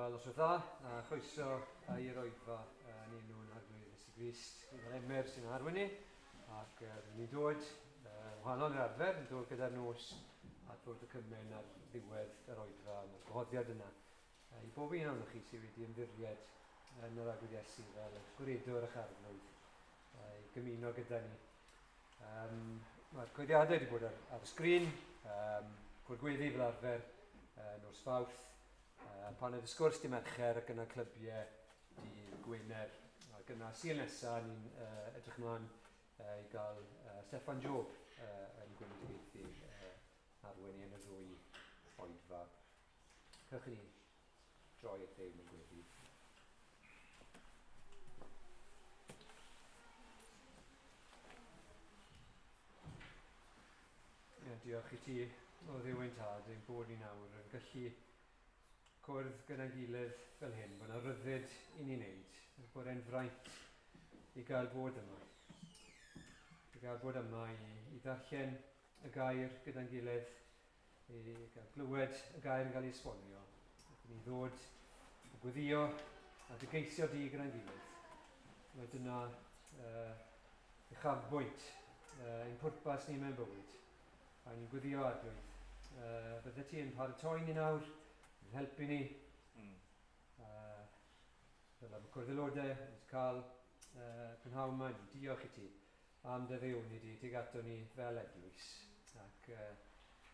Wel, os dda, a chroeso i'r oedfa yn enw'n Arglwydd Iesu Grist. Ni'n cael Emyr sy'n arwain ni, ac rydyn ni'n dod, wahanol i'r arfer, yn dod gyda'r nos at fwrdd y cymen ar ddiwedd yr oedfa, mae'r gwahoddiad yna i bob un ohonoch chi sydd wedi ymddiried yn yr Arglwydd Iesu fel eich gwaredwr a'ch arglwydd i gymuno gyda ni. Um, Mae'r coeddiadau wedi bod ar, ar y sgrin, um, cwr gweddi fel arfer, uh, nos Fawrth, uh, paned y sgwrs di Mercher ac yna clybiau di Gwener. Ac yna Sul nesaf ni'n uh, edrych ymlaen uh, i gael uh, Steffan Job uh, yn gweinidogaethu uh, arwain ni yn y ddwy oedfa. Cewch i ni droi at Dduw mewn gweddi. Ie, diolch i ti, o Dduw ein Tad, ein bod ni nawr yn gallu cwrdd gyda'n gilydd fel hyn, bod yna ryddid i ni wneud, bod e'n fraint i gael bod yma. I gael bod yma i, i ddarllen y gair gyda'n gilydd, i gael glywed y gair yn cael ei esbonio, ac i ni ddod a gweddio a dy geisio di gyda'n gilydd. Mae dyna uh, uchafbwynt uh, ein pwrpas ni mewn bywyd. A ni'n gweddio Arglwydd. Uh, bydde ti yn paratoi ni nawr, yn helpu ni. Mm. Uh, fel am y cwrdd aelodau, yn cael uh, prynhawn yma, ni'n diolch i ti am dy ddeoni di tuag ato ni fel eglwys, ac uh,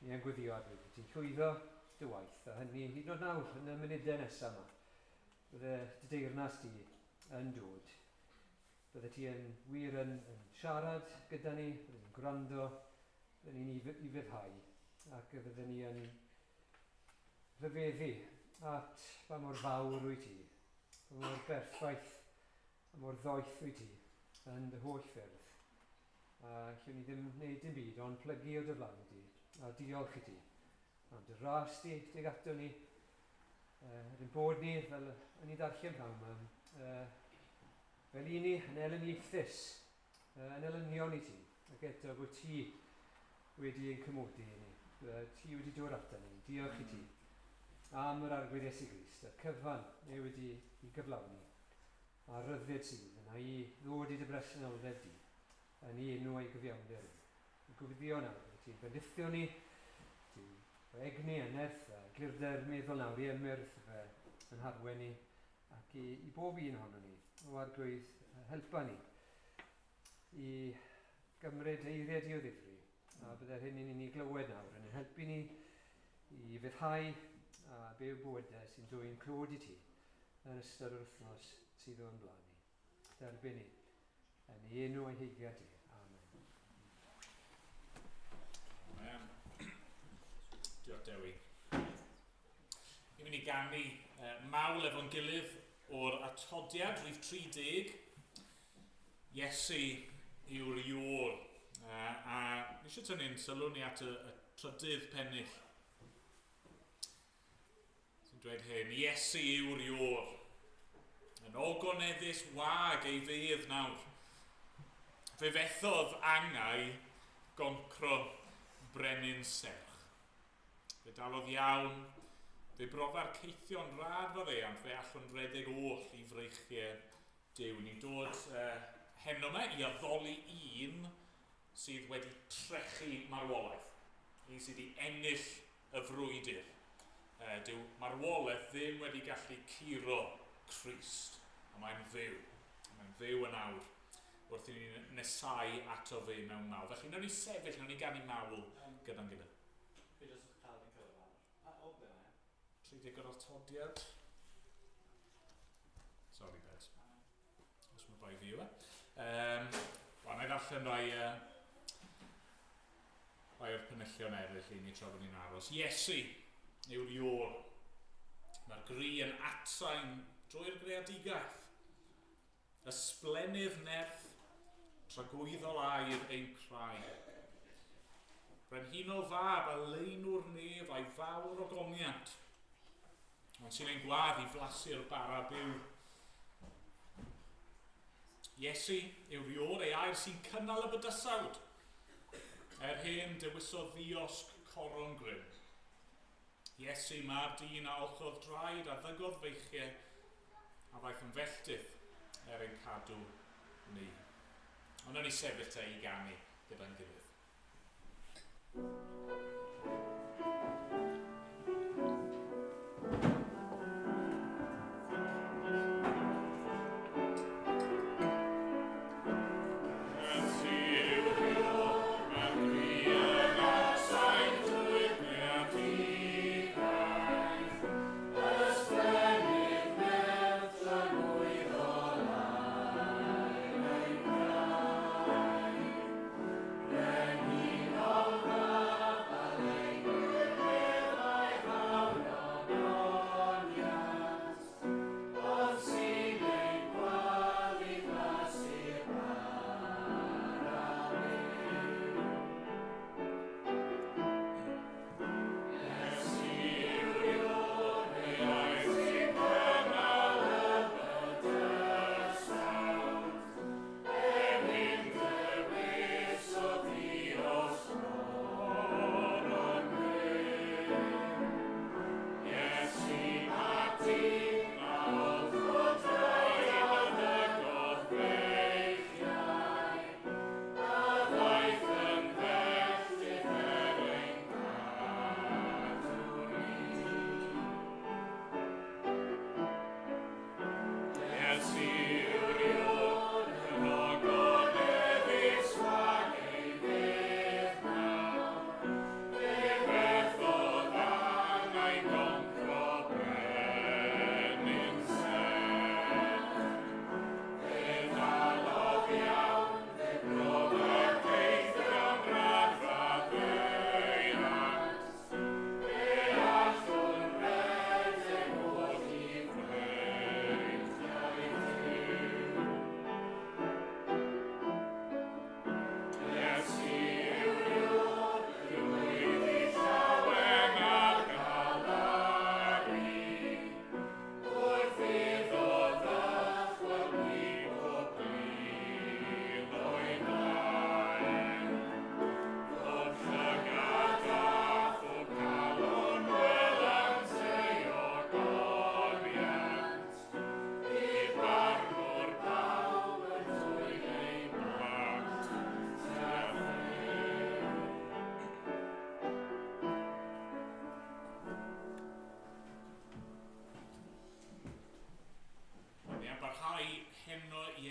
ni yn gweddio Arglwydd, ti'n llwyddo dy waith, a hynny hyd yn oed nawr, yn y munudau nesaf yma. Bydde dy deyrnas di yn dod. Bydde ti yn wir yn, yn siarad gyda ni, bydde ni'n gwrando, bydde ni'n i fyddhau, ac bydde ni yn rhyfeddu at pa mor fawr wyt ti, pa mor berffaith a mor ddoeth wyt ti yn dy holl ffyrdd. A allwn ni ddim wneud dim byd ond plygu o dy flaen di a diolch i ti am dy ras di tuag ato ni. Uh, er ein bod ni, fel yn ni ddarllen pnawn yma, uh, fel i ni yn elyniaethus, uh, yn elynion i ti, ac eto bod ti wedi ein cymodi i ni, uh, ti wedi dod ato ni, diolch i ti am yr Arglwydd Iesu Grist, a'r cyfan e wedi i gyflawni. A rhyddid sydd yna i ddod i dy bresenoldeb di, yn ei enw a'i gyfiawnder e. Yn gwfyddio nawr, bydde ti'n bendithio ni, ti'n rhoi egni a nerth a glirder meddwl nawr i Emyr wrth fe yn harwen ni, ac i, i bob un ohono ni, o Arglwydd, helpa ni i gymryd eiriau di o ddifri, a bydde'r hyn i ni glywed nawr yn ein helpu ni i fyddhau a byw bywydau sy'n dwyn clod i ti yn ystod yr wythnos sydd o'n blaen ni. Derbyn ni yn ei enw a'i heigiad di. Amen. Amen. Diolch Dewi. Ni'n mynd i ganu uh, mawl efo'n gilydd o'r atodiad rhif 30. Iesu yw'r Iôr. Uh, a ni eisiau tynnu'n sylw ni at y, y trydydd pennill Sy'n dweud hyn, Iesu yw'r Iôr. Yn ogoneddus wag ei fedd nawr. Fe fethodd angau goncro brenin serch. Fe dalodd iawn, fe brofa'r ceithion rad faddeuant, fe allwn redeg oll i freichiau Duw. Ni'n dod uh, heno yma i addoli un sydd wedi trechu marwolaeth. Un sydd wedi ennill y frwydr. Uh, dyw marwolaeth ddim wedi gallu curo Crist, a mae'n fyw. Mae'n fyw yn awr wrth i ni nesau ato fe mewn mawl. Felly, wnawn ni sefyll, wnawn ni ganu mawl gyda'n gilydd. Fe jyst o'ch cael fi'n cyrraedd lawr. Pa, o ble mae? 30 o'r atodiad. Sorry, Beds. Os mae bai fi yw e. Um, Wel, na i ddarllen rai, uh, rai o'r penillion eraill i ni tra bod ni'n aros. Iesu yw'r Iôr. Mae'r gri yn atsain drwy'r greadigaeth. Ysblennydd nerth tragwyddol air ein crai. Brenhinol fab a leinwr nef a'i fawr ogoniant. Ond sy'n ein gwadd i flasu'r bara byw. Iesu yw'r Iôr, ei air sy'n cynnal y bydysawd. Er hyn, dewisodd ddiosg coron grym. Iesu, mab dyn a olchodd draed a ddygodd feichiau a ddaeth yn felltith er ein cadw ni. Ond ni sefyll te i ganu gyda'n gilydd.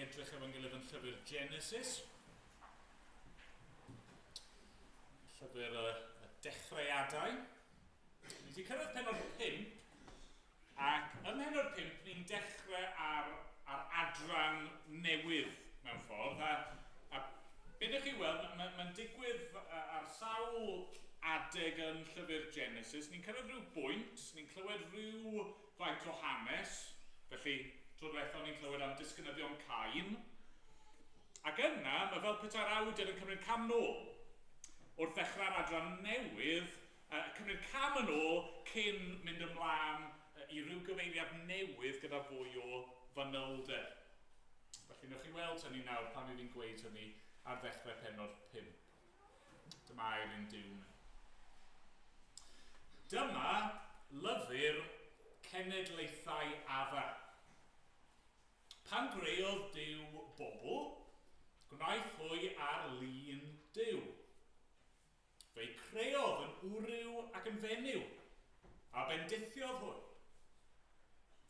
Edrych efo'n gilydd yn llyfr Genesis. Llyfr y dechreuadau. Ni wedi cyrraedd pennod 5, ac ym mhennod 5 ni'n dechrau ar adran newydd mewn ffordd. A be ydych chi weld, mae'n digwydd ar sawl adeg yn llyfr Genesis. Ni'n cyrraedd rhyw bwynt, ni'n clywed rhyw faint o hanes, felly tro diwethaf ni'n clywed am disgynyddion Cain. Ac yna, mae fel petai'r awdur yn cymryd cam nôl. Wrth ddechrau'r adran newydd, cymryd cam yn ôl cyn mynd ymlaen i ryw gyfeiriad newydd gyda fwy o fanylder. Felly, newch chi weld hynny nawr pan fi'n gweud hynny ar ddechrau pennod 5. Dyma air ein Duw. Dyma lyfr cenedlaethau Adda. Pan greodd Duw bobl, gwnaeth hwy ar lun Duw. Fe'i creodd yn wryw ac yn fenyw, a bendithiodd hwy.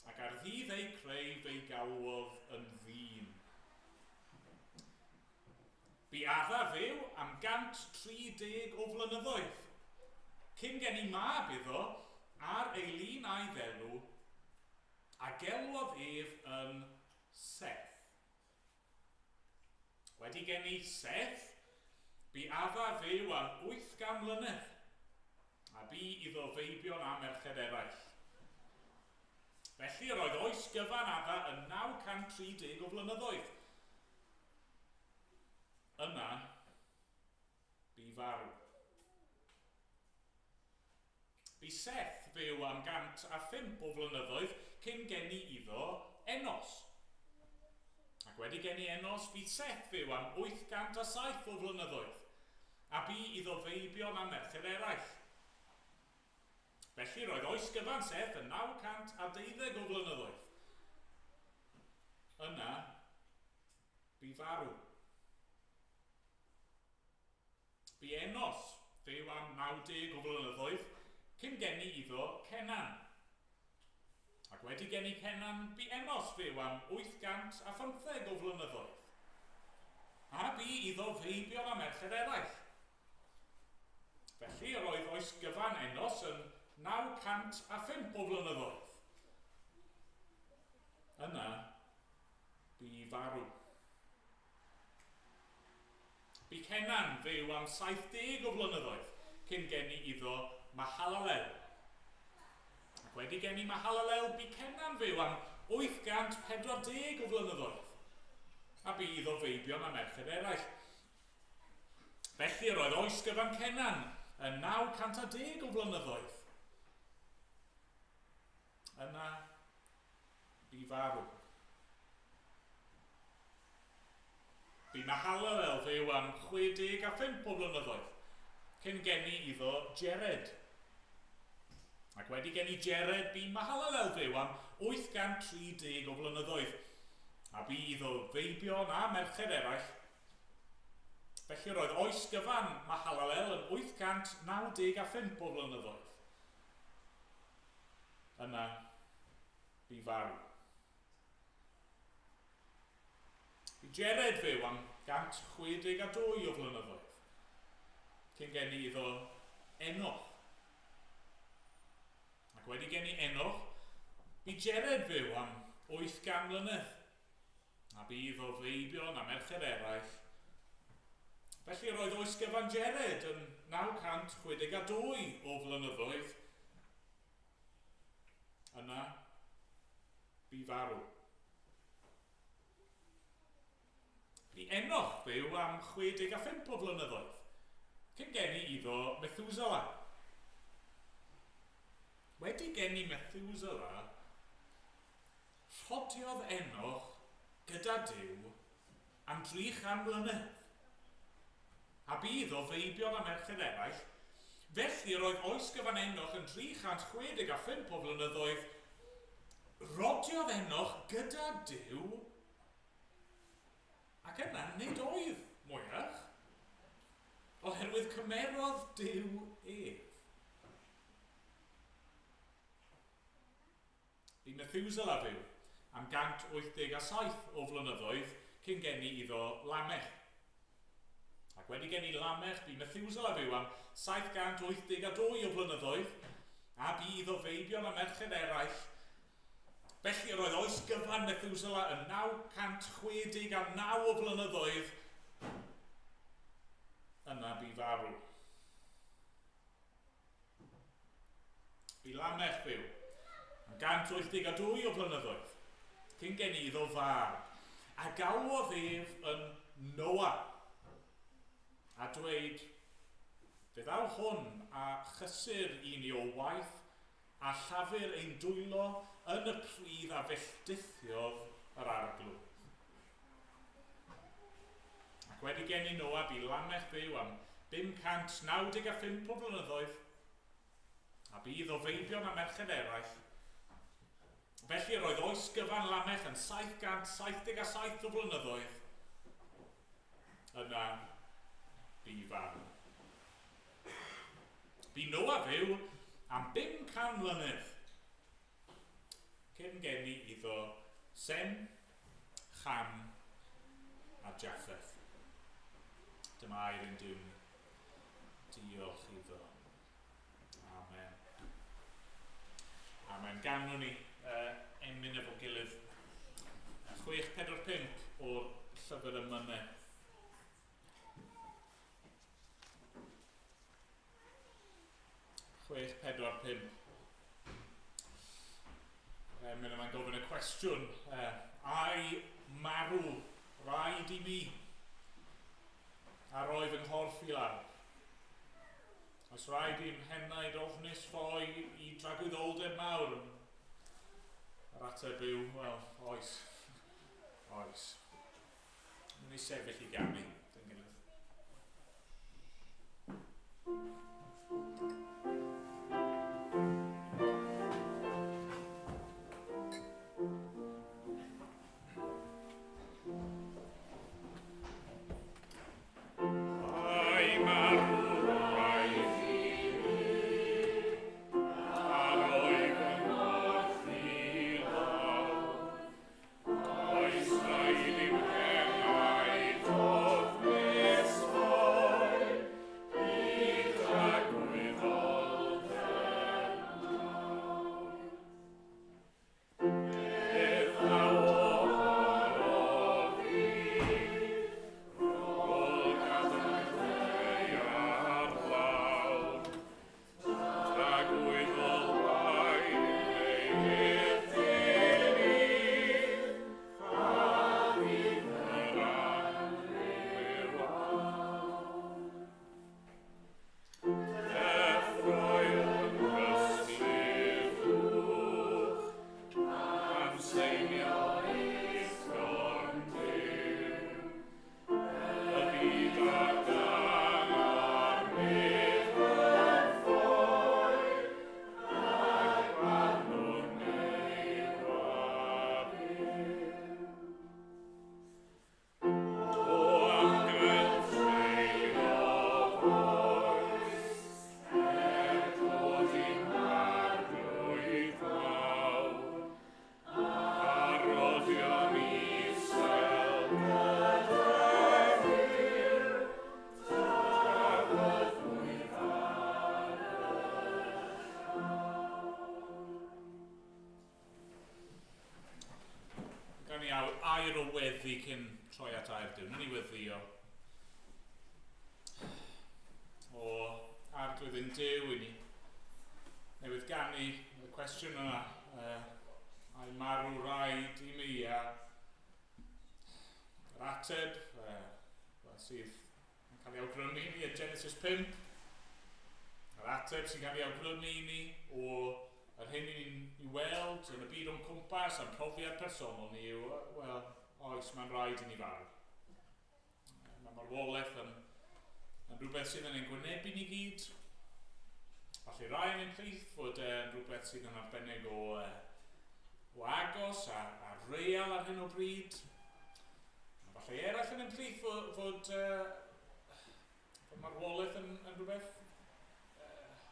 Ac ar ddydd eu creu fe'i galwodd yn ddyn. Bu Adda fyw am 130 o flynyddoedd, cyn geni mab iddo ar ei lun a'i ddelw, a gelwodd ef yn Seth. Wedi geni Seth, bu Adda fyw am 800 mlynedd, a bu iddo feibion a merched eraill. Felly yr oedd oes gyfan Adda yn 930 o flynyddoedd. Yna, bu farw. Bu Seth fyw am 105 o flynyddoedd cyn geni iddo Enos. Ac wedi geni Enos, bu Seth fyw am 807 o flynyddoedd, a bu iddo feibion a merched eraill. Felly roedd oes gyfan Seth yn 912 o flynyddoedd. Yna, bu farw. Bu Enos fyw am 90 o flynyddoedd cyn geni iddo Cenan. Ac wedi geni Cenan, bu Enos fyw am 815 o flynyddoedd. A bu iddo feibion a merched eraill. Felly, yr oedd oes gyfan Enos yn 905 o flynyddoedd. Yna, bu farw. Bu Cenan fyw am 70 o flynyddoedd cyn geni iddo Mahalalel. Ac wedi geni Mahalalel, bu Cenan fyw am 840 o flynyddoedd, a bu iddo feibion a merched eraill. Felly yr oedd oes gyfan Cenan yn 910 o flynyddoedd. Yna bu farw. Bu Mahalalel fyw am 65 o flynyddoedd, cyn geni iddo Jered. Ac wedi geni Jered, bu Mahalalel fyw am 830 o flynyddoedd, a bu iddo feibion a merched eraill. Felly roedd oes gyfan Mahalalel yn 895 o flynyddoedd. Yna, bu farw. Bu Jered fyw am 162 o flynyddoedd, cyn geni iddo Enoch. Ac wedi geni Enoch, bu Jered fyw am 800 mlynedd, a bu iddo feibion a merched eraill. Felly roedd oes gyfan Jered yn 962 o flynyddoedd. Yna, bu farw. Bu Enoch fyw am 65 o flynyddoedd, cyn geni iddo Methuselah. Wedi geni Methuselah, rhodiodd Enoch gyda Duw am 300 mlynedd. A bu iddo feibion a merched eraill, felly yr oedd oes gyfan Enoch yn 365 o flynyddoedd. Rhodiodd Enoch gyda Duw, ac yna nid oedd mwyach, oherwydd cymerodd Duw ef. Bu Methuselah fyw am 187 o flynyddoedd cyn geni iddo Lamech. Ac wedi geni Lamech, bu Methuselah fyw am 782 o flynyddoedd, a bu iddo feibion a merched eraill. Felly yr oedd oes gyfan Methuselah yn 969 o flynyddoedd, yna bu farw. Bu Lamech fyw am 182 o flynyddoedd, cyn geni iddo fab, a galwodd ef yn Noa, a dweud, Fe ddaw hwn a chysur i ni o waith a llafur ein dwylo yn y pridd a felldithiodd yr Arglwydd. Ac wedi geni Noa, bu Lamech fyw am 595 o flynyddoedd, a bu iddo feibion a merched eraill. Felly yr oedd oes gyfan Lamech yn 777 o flynyddoedd. Yna bu farw. Bu Noa fyw am 500 mlynedd, cyn geni iddo Sem, Cham a Japheth. Dyma air ein Duw ni. Diolch iddo. Amen. Amen. Ganwn ni emyn efo gilydd. 645 o'r llyfr emynau. 645. Mae'n yma'n gofyn y cwestiwn, ai marw rhaid i mi a roi fy nghorff i lawr? Oes rhaid i'm henaid ofnus ffoi i dragwyddoldeb mawr? Yr ateb yw, wel, oes. Oes. Wnawn ni sefyll i ganu dy'n gilydd. Air o weddi cyn troi at air Duw. Wnawn ni weddio. O Arglwydd ein Duw i ni newydd ganu y cwestiwn yna. Ai marw rhaid i mi a yr ateb wel, sydd yn cael ei awgrymu i ni yn Genesis 5, yr ateb sy'n cael ei awgrymu i ni o yr hyn i ni'n ei weld yn y byd o'n cwmpas a'n profiad personol ni yw, wel, oes, mae'n rhaid i ni farw. Mae marwolaeth yn rhywbeth sydd yn ein gwynebu ni gyd. Falle rai yn ein plith fod e'n rhywbeth sydd yn arbennig o agos a real ar hyn o bryd. A falle eraill yn ein plith fod marwolaeth yn rhywbeth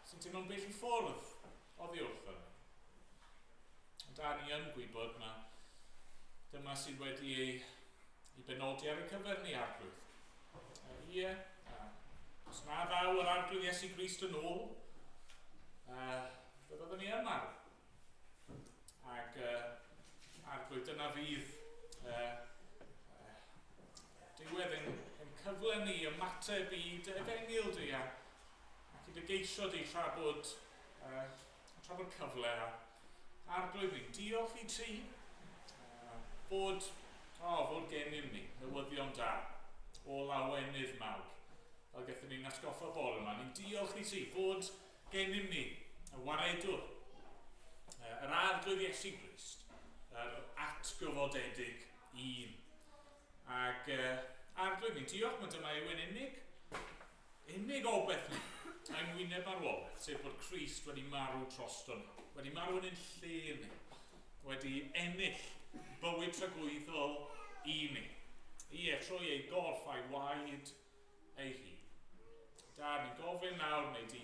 sy'n teimlo'n bell i ffwrdd oddi wrtho ni. Ond da ni yn gwybod na dyma sydd wedi ei benodi ar y cyfer ni, Arglwydd. Ie, os na ddaw yr Arglwydd Iesu Grist yn ôl, fe fyddwn ni yn marw. Ac Arglwydd, dyna fydd diwedd ein cyfle ni ymateb i dy efengyl di ac i dy geisio di tra bod cyfle. A Arglwydd, ni'n diolch i ti fod gennym ni newyddion da o lawenydd mawr. Fel gaethon ni'n atgoffa bore yma, ni'n diolch i ti fod gennym ni y waredwr, yr Arglwydd Iesu Grist, yr atgyfodedig un. Ac Arglwydd, ni'n diolch mae dyma yw ein unig obaith ni yng ngwyneb marwolaeth, sef bod Crist wedi marw drosto ni, wedi marw yn ein lle ni, wedi ennill bywyd tragwyddol i ni. Ie, trwy ei gorff a'i waed ei hun. Da, ni'n gofyn nawr, wnei di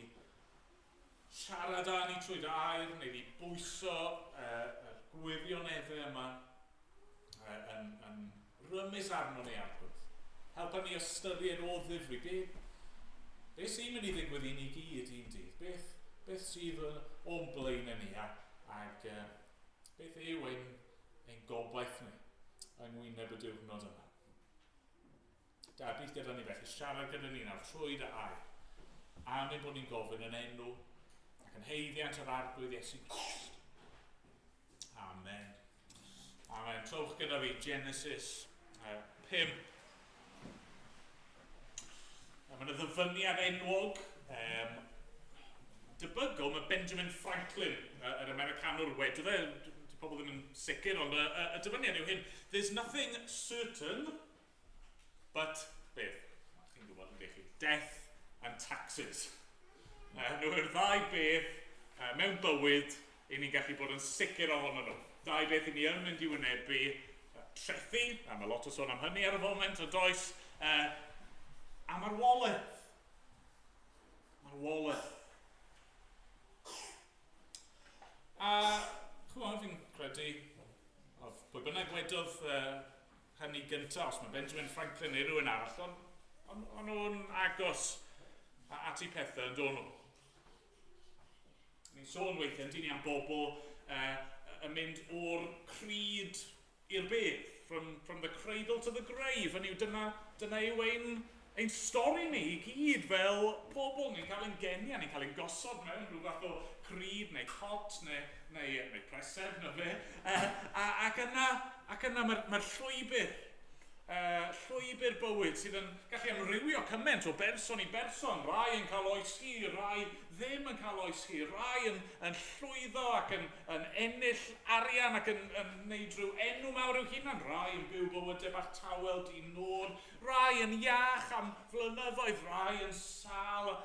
siarad â ni trwy dy air, wnei di bwyso y gwirioneddau yma yn rymus arno ni, Arglwydd. Helpa ni ystyried o ddifri beth sy'n mynd i ddigwydd i ni gyd un dydd? Beth sydd o'n blaenau ni ac beth yw ein gobaith ni yng ngwyneb y diwrnod yma? Da, bydd gyda ni felly, siarad gyda ni nawr trwy dy air. Am ein bod ni'n gofyn yn enw ac yn haeddiant yr Arglwydd Iesu Grist. Amen. Amen. Trowch gyda fi Genesis 5. Mae yna ddyfyniad enwog, debygol, mae Benjamin Franklin, yr Americanwr, wedodd e, di pobl ddim yn sicr, ond y dyfyniad yw hyn: "There's nothing certain but", beth? Chi'n gwybod yn chi, "death and taxes." Nhw yw'r ddau beth mewn bywyd i ni'n gallu bod yn sicr ohono nhw. Dau beth i ni yn mynd i wynebu: trethi, a mae lot o sôn am hynny ar y foment, o does, a marwolaeth. Marwolaeth. A, chymod, fi'n credu, oedd pwy bynnag wedodd hynny gyntaf, os mae Benjamin Franklin neu rhywun arall, ond on nhw'n agos at eu pethau yn dod nhw. Ni'n sôn weithiau, yn ni, am bobl yn mynd o'r crud i'r bedd, from the cradle to the grave. Hynny yw, dyna yw ein stori ni i gyd fel pobl. Ni'n cael ein geni a ni'n cael ein gosod mewn rhyw fath o crud neu cot neu preseb neu be. Ac yna mae'r llwybr bywyd sydd yn gallu amrywio cymaint o berson i berson. Rai yn cael oes hir, rai ddim yn cael oes hir, rai yn llwyddo ac yn ennill arian ac yn neud rhyw enw mawr i'w hunan, rai yn byw bywydau bach tawel di nod, rai yn iach am flynyddoedd, rai yn sâl.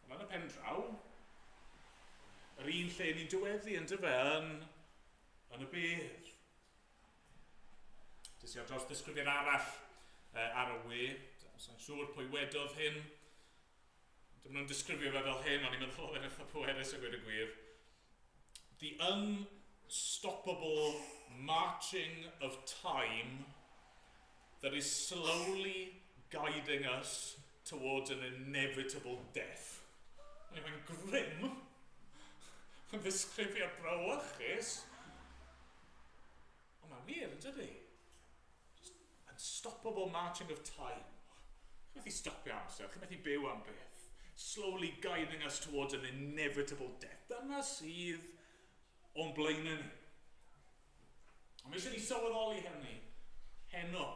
Ond yn y pen draw, yr un lle ni'n diweddu yn dyfe, yn y bedd. Des i ar draws ddisgrifiad arall ar y we. Sa'n siŵr pwy wedodd hyn. Dim nhw'n disgrifio fe fel hyn, ond i'n meddwl oedd e'n eitha pwerus a gweud y gwir. "The unstoppable marching of time that is slowly guiding us towards an inevitable death." Mae'n grim. Mae'n ddisgrifiad brawychus. Ond mae'n Mae'n wir, yn dydy? Just unstoppable marching of time. Chi'n methu stopio amser, chi'n methu byw am byth. Slowly guiding us towards an inevitable death. Dyna sydd o'n blaenau ni. Ond mae eisiau ni sylweddoli hynny heno.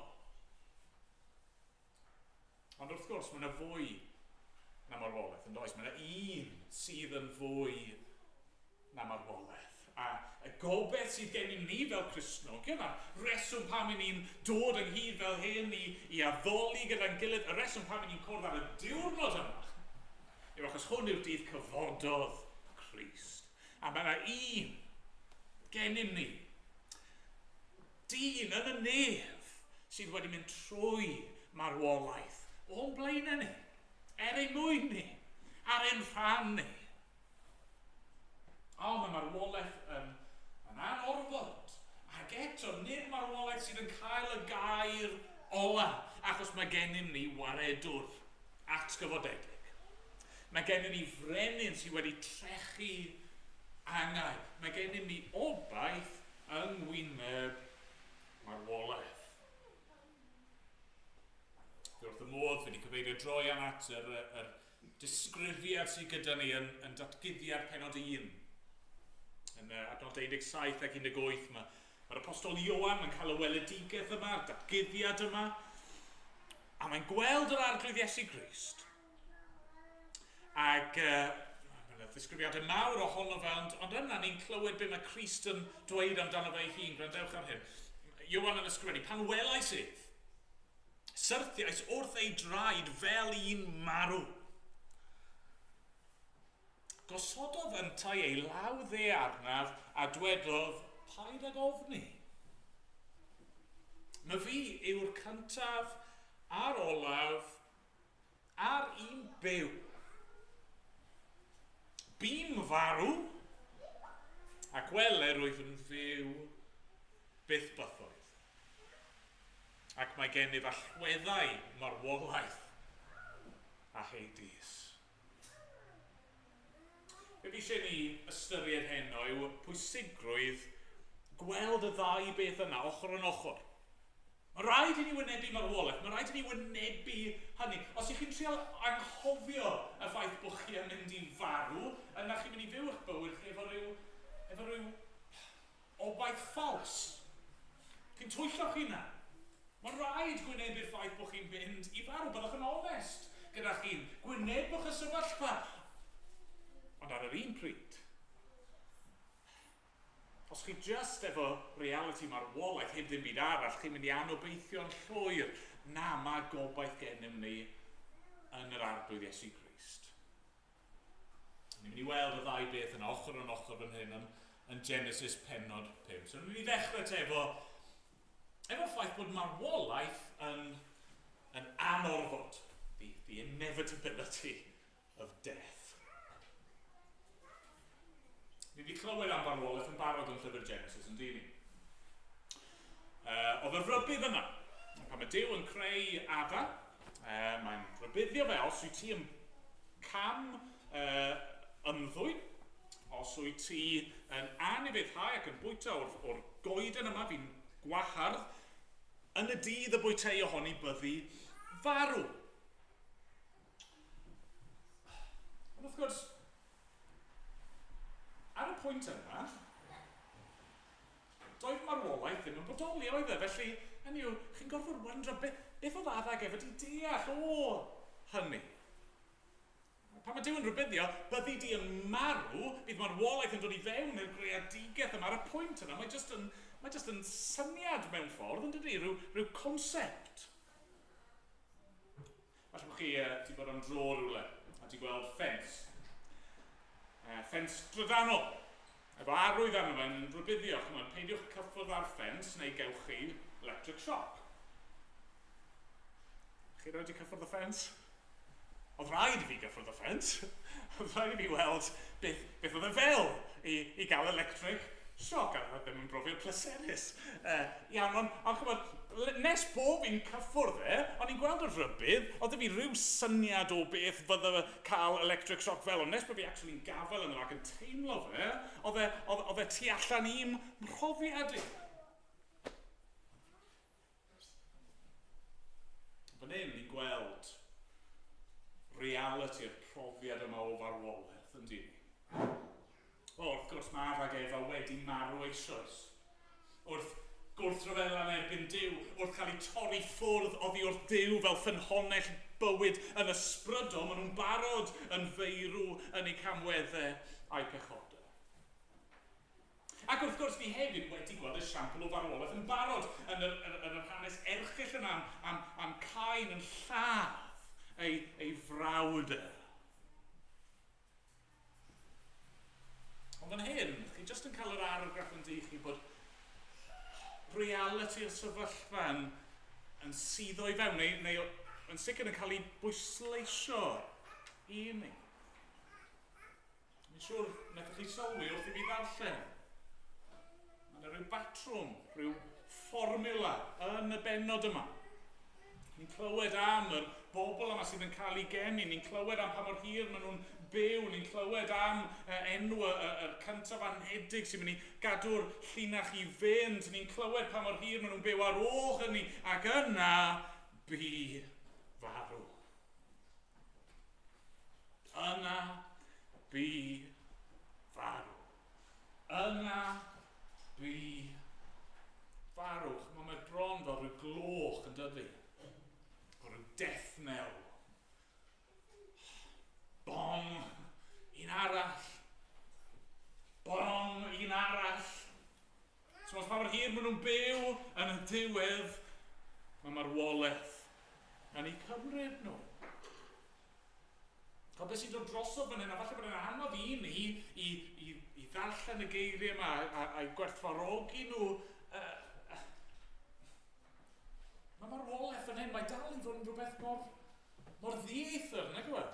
Ond wrth gwrs, mae yna fwy na marwolaeth, yn does? Mae yna un sydd yn fwy na marwolaeth. A y gobaith sydd gennym ni fel Cristnogion, a'r reswm pam i ni'n dod ynghyd fel hyn i addoli gyda'n gilydd, y reswm pam i ni'n cwrdd ar y diwrnod yma, yw achos hwn yw'r dydd cyfododd Crist. A mae yna un gennym ni, dyn yn y nef, sydd wedi mynd trwy marwolaeth o'n blaenau ni, er ein mwyn ni, ar ein rhan ni. O, mae marwolaeth yn anorfod. Ac eto, nid marwolaeth sydd yn cael y gair ola, achos mae gennym ni waredwr atgyfodedig. Mae gennym ni frenin sydd wedi trechu angau. Mae gennym ni obaith yng ngwyneb marwolaeth. Fi wrth y modd, fi wedi cyfeirio droion at yr disgrifiad sydd gyda ni yn datguddiad pennod 1. Yn adnod 17 ac 18 mae'r apostol Ioan yn cael y weledigaeth yma, y datguddiad yma, a mae'n gweld yr Arglwydd Iesu Grist. Ac mae yna ddisgrifiadau mawr ohono fe, ond yna ni'n clywed be mae Crist yn dweud amdano fe ei hun. Gwrandewch ar hyn. Ioan yn ysgrifennu, pan welais ef, syrthiais wrth ei draed fel un marw. Gosododd yntau ei law dde arnaf a dwedodd, paid ag ofni. My fi yw'r cyntaf a'r olaf a'r un byw. Bu'n farw, ac wele rwyf yn fyw byth bythoedd. Ac mae gennyf allweddau marwolaeth a Hades. Be fi eisiau ni ystyried heno yw pwysigrwydd gweld y ddau beth yna ochr yn ochr. Mae rhaid i ni wynebu marwolaeth, mae rhaid i ni wynebu hynny. Os ych chi'n trial anghofio y ffaith bod chi yn mynd i farw, yna chi'n mynd i fyw eich bywyd chi efo ryw obaith ffals. Chi'n twyllo chi na. Mae rhaid gwynebu'r ffaith bod chi'n mynd i farw. Byddwch yn onest gyda chi'n. Gwynebwch y sefyllfa. Ond ar yr un pryd, os chi just efo reality marwolaeth heb ddim byd arall, chi'n mynd i anobeithio'n llwyr. Na, mae gobaith gennym ni yn yr Arglwydd Iesu Grist. Ni'n mynd i weld y ddau beth yn ochr yn ochr fan hyn yn Genesis pennod 5. So ni'n mynd i ddechrau te efo ffaith bod marwolaeth yn anorfod. The inevitability of death. Ni wedi clywed am farwolaeth yn barod yn llyfr Genesis, yn dyn ni? Oedd y rhybudd yna. Pan mae Duw yn creu Adda, mae'n rhybuddio fe os wyt ti yn cam ymddwyn, os wyt ti yn anufuddhau ac yn bwyta o'r goeden yma fi'n gwahardd, yn y dydd y bwytei ohoni byddi farw. Ond wrth gwrs, ar y pwynt yma, doedd marwolaeth ddim yn bodoli, oedd e? Felly, hynny yw, chi'n gorfod wyndro beth oedd Adda ag Efa wedi deall o hynny. Pan mae Duw yn rhybuddio, byddi di yn marw, bydd marwolaeth yn dod i fewn i'r greadigaeth yma. Ar y pwynt yna, mae just yn syniad mewn ffordd, yn dydy, rhyw concept. Falle bod chi wedi bod am dro rhywle a wedi gweld ffens. Ffens drydanol. Efo arwydd arno fe'n rhybuddio, chymod, peidiwch cyffwrdd ar ffens neu gewch chi electric shock. Chi erioed wedi cyffwrdd y ffens? Oedd rhaid i fi gyffwrdd y ffens. Oedd rhaid i fi weld beth oedd e fel i gael electric shock. A oedd ddim yn brofiad pleserus. Iawn, ond chymod, nes bo fi'n cyffwrdd e, o'n i'n gweld y rhybudd, oedd fi rhyw syniad o beth fydde cael electric shock fel, ond nes bod fi actually'n gafael yno ac yn teimlo fe, oedd e tu allan i'm mhrofiad i. Fan hyn, ni'n gweld realiti'r profiad yma o farwolaeth, yn dyn ni. O, wrth gwrs, mae Adda ac Efa wedi marw eisoes. Wrth gwrthryfela yn erbyn Duw, wrth cael eu torri ffwrdd oddi wrth Duw fel ffynhonnell bywyd yn ysbrydol, maen nhw'n barod yn feirw yn eu camweddau a'u pechodau. Ac wrth gwrs, ni hefyd wedi gweld esiampl o farwolaeth yn barod yn yr, yr, yr, yr hanes erchyll yna am, am, am Cain yn lladd ei, ei frawd e. Ond fan hyn, chi jyst yn cael yr argraff yn di chi bod realiti'r sefyllfa yn, yn suddo i fewn, neu, neu yn sicr yn cael ei bwysleisio i ni. Mi'n siŵr wnaethoch chi sylwi wrth i fi ddarllen. Mae yna rhyw batrwm, rhyw fformula yn y bennod yma. Ni'n clywed am yr bobl yma sydd yn cael eu geni, ni'n clywed am pa mor hir maen nhw'n byw, ni'n clywed am enw y, y, yr cyntaf anedig sy'n mynd i gadw'r llinach i fynd, ni'n clywed pa mor hir maen nhw'n byw ar ôl hynny, ac yna bu farw. Yna bu farw. Yna bu farw. Chymod, mae bron fel rhyw gloch yn dydi. O rhyw death knell. Bong, un arall. Bong, un arall. So os pa mor hir maen nhw'n byw yn y diwedd, mae marwolaeth yn eu cymryd nhw. Chod, beth sy'n dod drosodd fan hyn, a falle bod e'n anodd i ni i, i, i ddarllen y geiriau yma a'i gwerthfawrogi nhw. Uh, mae marwolaeth fan hyn, mae dal i fod yn rhywbeth mor, mor ddieithr, nag yw e?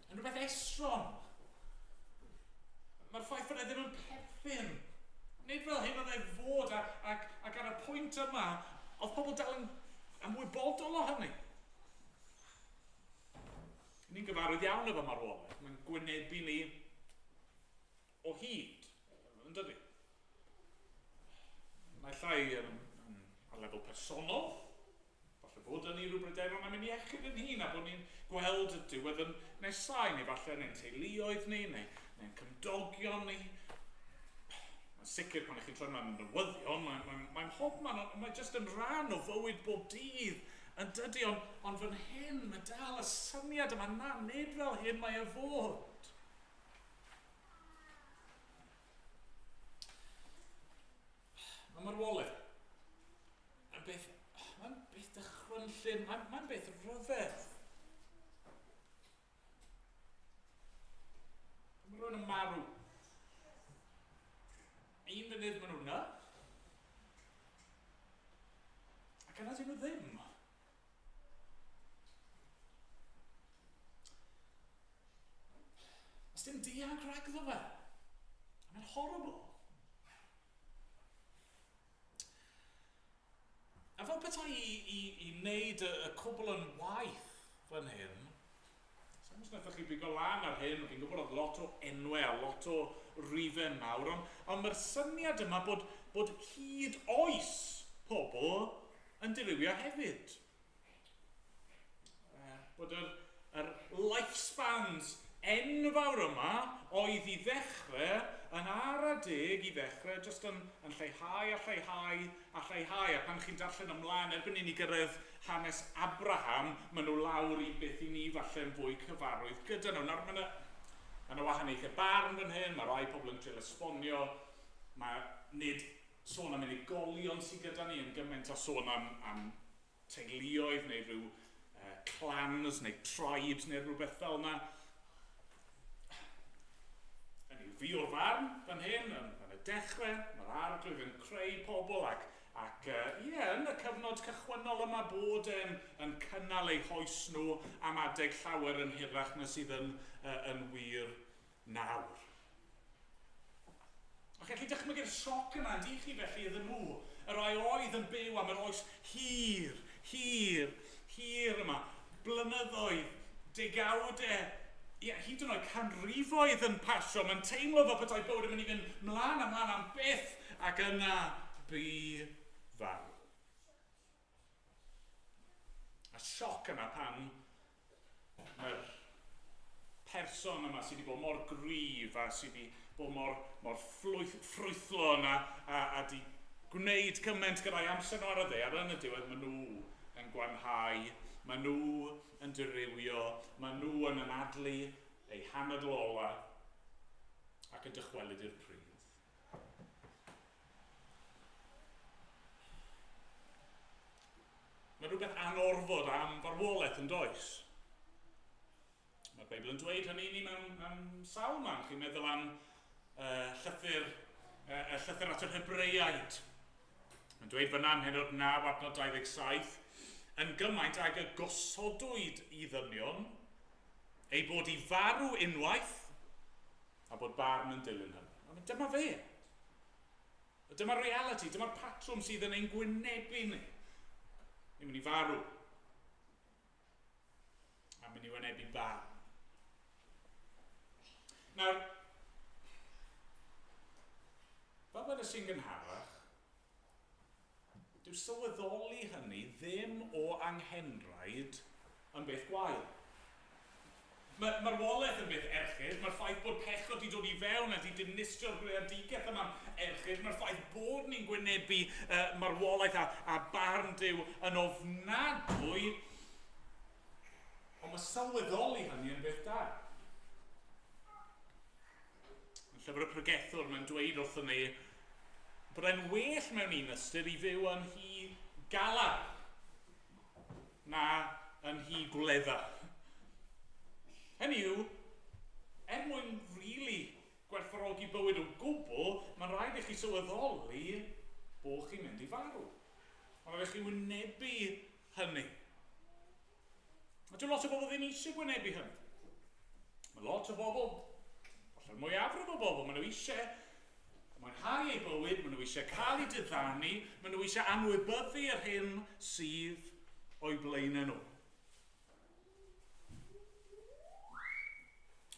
Yn rhywbeth estron. Mae'r ffaith bod e ddim yn perthyn. Nid fel hyn oedd e fod, a, ac, ac ar y pwynt yma, oedd pobl dal yn ymwybodol o hynny. Ni'n gyfarwydd iawn efo marwolaeth. Mae'n gwynebu ni o hyd, yn dydy? Mae llai yn, yn, ar lefel personol, falle bod yn ni rhyw bryderon am ein iechyd yn hun a bod ni'n gweld y diwedd yn nesau, neu falle yn ein teuluoedd ni, neu, neu'n cymdogion ni. Mae'n sicr pan ych chi'n troi mlaen yn newyddion, mae'n mae, mae mhobman, ond mae jyst yn rhan o fywyd bob dydd yn dydy, ond, ond fan hyn mae dal y syniad yma, na, nid fel hyn mae e fod. Mae marwolaeth yn beth, mae'n beth dychrynllyd, mae'n mae beth rhyfedd. Mae rhywun yn marw. Un funud maen nhw'n yna, ac yna dyn nhw ddim. Os dim dianc rhagddo fe. Mae'n horrible. A fel petai i, i, i wneud y, y cwbl yn waith fan hyn, sa'n os wnaethoch chi bigo lan ar hyn, fi'n gwybod oedd lot o enwau a lot o rifau mawr, ond, ond mae'r syniad yma bod, bod hyd oes pobl yn dirywio hefyd. Bod yr, yr lifespans enfawr yma oedd i ddechrau yn ara deg i ddechrau jyst yn, yn lleihau a lleihau a lleihau. A pan chi'n darllen ymlaen, erbyn i ni gyrraedd hanes Abraham, maen nhw lawr i beth i ni falle yn fwy cyfarwydd gyda nhw. Nawr, mae yna, mae yna wahaniaethau barn fan hyn, mae rai pobl yn trio esbonio, mae nid sôn am unigolion sydd gyda ni yn gymaint o sôn am, am teuluoedd neu rhyw uh, clans neu tribes neu rhywbeth fel yna. Hynny yw, fi o'r farn fan hyn, yn, yn y dechrau, mae'r arglwydd yn creu pobl ac, ac uh, yeah, yn y cyfnod cychwynnol yma bod e'n yn cynnal eu hoes nhw am adeg llawer yn hirach na sydd yn, uh, yn wir nawr. A chi'n gallu dychmygu'r sioc yna, yn chi felly, iddyn nhw, y rai oedd yn byw am yr oes hir, hir, hir yma, blynyddoedd, degawdau, ie, hyd yn oed canrifoedd yn pasio. Mae'n teimlo fel petai bywyd yn mynd i fynd mlaen a mlaen am byth, ac yna bu farw. A'r sioc yna pan mae'r person yma sydd wedi bod mor gryf a sydd wedi bod mor, mor ffrwythlon a, a, a di gwneud cymaint gyda'i amser nhw ar y ddaear, yn y diwedd maen nhw yn gwanhau, maen nhw yn dirywio, maen nhw yn anadlu eu hanadl ola ac yn dychwelyd i'r pridd. Mae rhywbeth anorfod am farwolaeth yn does? Mae'r Beibl yn dweud hynny i ni mewn, mewn sawl man. Chi'n meddwl am uh, llythyr, uh, llythyr at yr Hebreiaid. Mae'n dweud fyna ym mhennod 9 adnod 27, yn gymaint ag y gosodwyd i ddynion, ei bod i farw unwaith, a bod barn yn dilyn hynny. Dyma fe. Dyma'r realiti, dyma'r patrwm sydd yn ein gwynebu ni. Ni'n mynd i farw. A mynd i wynebu barn. Nawr, fel wedes i'n gynharach, dyw sylweddoli hynny ddim o anghenraid yn beth gwael. Mae marwolaeth yn beth erchyll, mae'r ffaith bod pechod wedi dod i fewn a wedi dinistrio'r greadigaeth yma'n erchyll, mae'r ffaith bod ni'n gwynebu uh, marwolaeth a, a barn Duw yn ofnadwy, ond mae sylweddoli hynny yn beth da. Yn llyfr y pregethwr, mae'n dweud wrthyn ni bod e'n well mewn un ystyr i fyw yn hi galar na yn nhŷ gwledda. Hynny yw, er mwyn rili gwerthfawrogi bywyd o gwbl, mae'n rhaid i chi sylweddoli bod chi'n mynd i farw. Mae'n rhaid i chi wynebu hynny. A dyw lot o bobl ddim eisiau gwynebu hynny. Mae lot o bobl, falle'r mwyafrif o bobl, maen nhw eisiau mwynhau eu bywyd, maen nhw eisiau cael eu diddanu, maen nhw eisiau anwybyddu yr hyn sydd o'u blaenau nhw.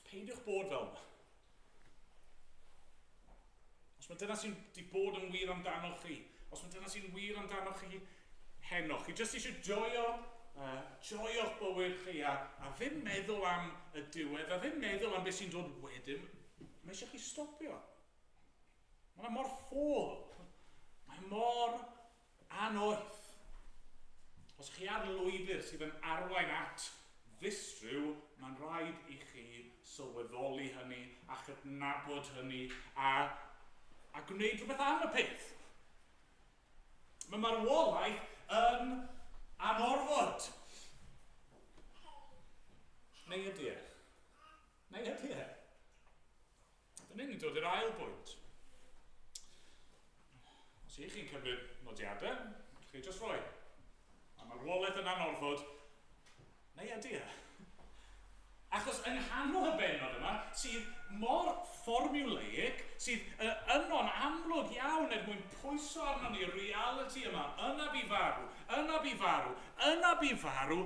Peidiwch bod fel yna. Os mae dyna sy'n di bod yn wir amdanoch chi, os mae dyna sy'n wir amdanoch chi heno, chi jyst eisiau joio, uh, joio'ch bywyd chi a, a ddim meddwl am y diwedd, a ddim meddwl am beth sy'n dod wedyn, mae eisiau chi stopio. Mae'n mor ffôl. Mae mor Annoeth. Os chi ar lwybr sydd yn arwain at ddistryw, mae'n rhaid i chi sylweddoli hynny a chydnabod hynny a, a gwneud rhywbeth am y peth. Mae marwolaeth yn anorfod. Neu ydy e? Neu ydy e? Dyna ni'n dod i'r ail bwynt. Os ych chi'n cymryd nodiadau, chi jyst rhoi. Mae marwolaeth yn anorfod, neu ydy e? Achos yng nghanol y bennod yma, sydd mor fformiwleic, sydd yno'n amlwg iawn er mwyn pwyso arnon ni'r realiti yma, yna bu farw, yna bu farw, yna bu farw,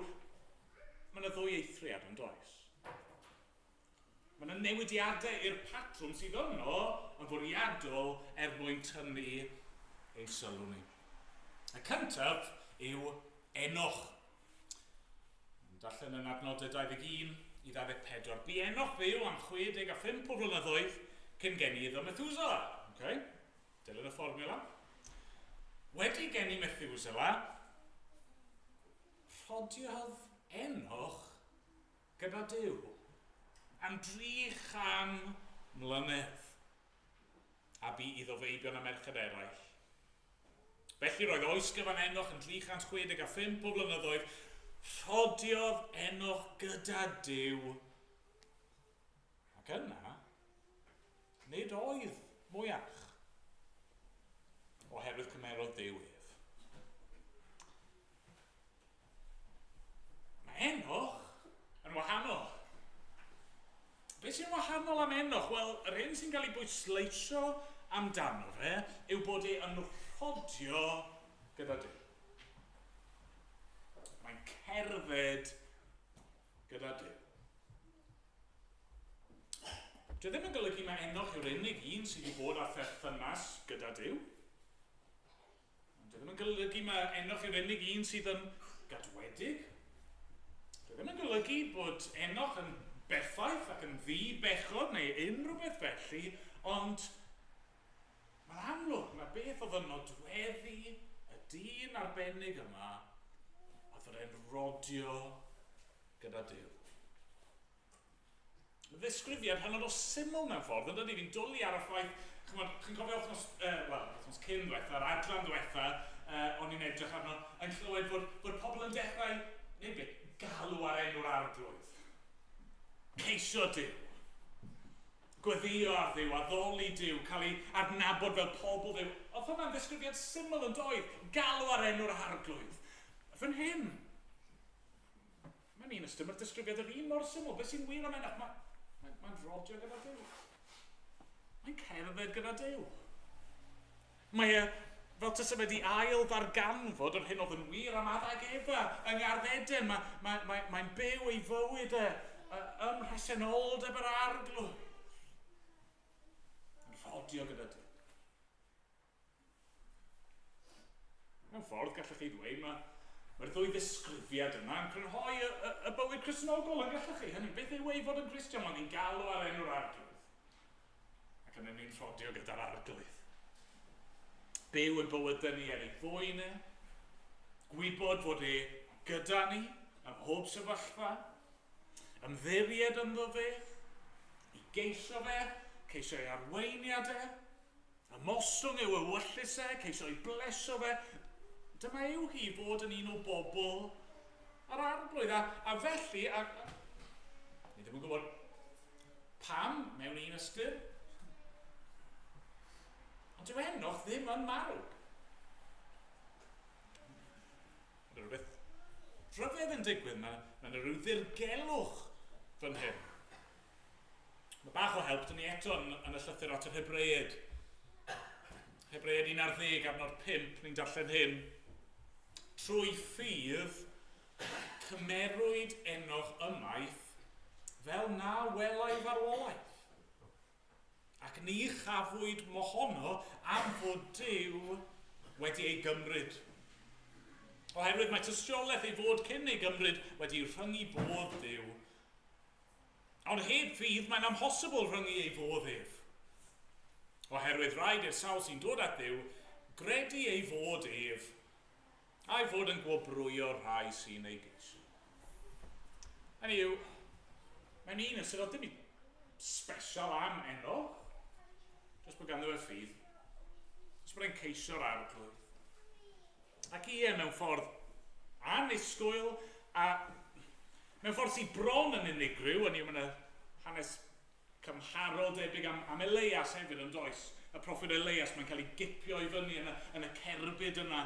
mae yna ddwy eithriad yn does? Mae yna newidiadau i'r patrwm sydd yno yn fwriadol er mwyn tynnu ein sylw ni. Y cyntaf yw Enoch. Yn darllen yn adnodau 21 i 24. Bu Enoch fyw am 65 o flynyddoedd cyn geni iddo Methuselah. Okay. Dilyn y fformiwla. Wedi geni Methuselah, rhodiodd Enoch gyda Duw am dri chan mlynedd, a bu iddo feibion a merched eraill. Felly roedd oes gyfan Enoch yn 365 o flynyddoedd, rhodiodd Enoch gyda Duw. Ac yna, nid oedd mwyach, oherwydd cymerodd Duw ef. Mae Enoch yn wahanol. Beth sy'n wahanol am Enoch? Wel, yr hyn sy'n cael ei bwysleisio amdano fe yw bod e yn rhodio gyda Duw. Mae'n cerdded gyda Duw. Dwi e ddim yn golygu mae Enoch yw'r unig un sydd wedi bod â pherthynas gyda Duw. Ond dyw e ddim yn golygu mae Enoch yw'r unig un sydd yn gadwedig. Dyw ddim yn golygu bod Enoch yn berffaith ac yn ddi-bechod neu unrhyw beth felly, ond mae'n amlwg mae beth oedd yn nodweddu y dyn arbennig yma oedd fod e'n rodio gyda Duw. Ddisgrifiad hynod o syml mewn ffordd, yn dydy? Fi'n dwlu ar y ffaith, chymod, chi'n cofio wythnos, wel, wythnos cyn ddiwetha, yr adran ddiwetha, o'n i'n edrych arno, yn clywed fod pobl yn dechrau, neu beth, galw ar enw'r Arglwydd. Ceisio Duw. Gweddio ar Dduw, addoli Duw, cael ei adnabod fel pobl Dduw. Oedd hwnna'n ddisgrifiad syml yn doedd? Galw ar enw'r Arglwydd. Fan hyn, Mae'n un ystyr, mae'r disgrifiad yr un mor syml. Beth sy'n wir am Enoch? Mae'n mae, mae rodio gyda Duw. Mae'n cerdded gyda Duw. Mae e fel tase fe wedi ail ddarganfod yr hyn oedd yn wir am Adda ac Efa yng Ngardd Eden. Mae'n mae, mae, mae byw ei fywyd e ym mhresenoldeb yr Arglwydd. Yn rhodio gyda Duw. Mewn ffordd, gallech chi ddweud, mae, mae'r ddwy ddisgrifiad yma yn crynhoi y, y, y bywyd Cristnogol, yn gallech chi? Hynny, beth yw ei fod yn Gristion? Mae'n ni'n galw ar enw'r Arglwydd. Ac yna ni'n rhodio gyda'r Arglwydd. Byw yn bywydau ni er ei fwyn e, gwybod fod e gyda ni ym mhob sefyllfa, ymddiried ynddo fe, i geisio fe, ceisio ei arweiniad e, Ymostwng yw ewyllys e, ceisio ei blesio fe. Dyma yw hi fod yn un o bobl yr Arglwydd. A, a felly, a, a, ni ddim yn gwybod pam mewn un ystyr, ond dyw Enoch ddim yn marw. Mae rhywbeth rhyfedd yn digwydd, mae, mae yna rhyw ddirgelwch fan hyn. Mae bach o help dyn ni eto yn, yn y llythyr at yr Hebreaid. Hebreaid 11, adnod 5, ni'n darllen hyn. Trwy ffydd, cymerwyd Enoch ymaith fel na welai farwolaeth. Ac ni chafwyd mohono am fod Duw wedi ei gymryd. Oherwydd mae tystiolaeth ei fod cyn ei gymryd wedi rhyngu bodd Duw. Ond heb ffydd mae'n amhosibl rhyngu ei fodd ef. Oherwydd rhaid i'r sawl sy'n dod at Dduw gredu ei fod ef, a'i fod yn gwobrwyo'r rhai sy'n ei geisio. Hynny yw, mewn un ystyr, oedd dim byd special am Enoch, jyst bod ganddo fe ffydd, jyst bod e'n ceisio'r Arglwydd. Ac ie, mewn ffordd annisgwyl, a mewn ffordd sydd bron yn unigryw, hynny yw, mae yna hanes cymharol debyg am, am Elias hefyd, yn does? Y proffwyd Elias, mae'n cael ei gipio i fyny yn y, yn y cerbyd yna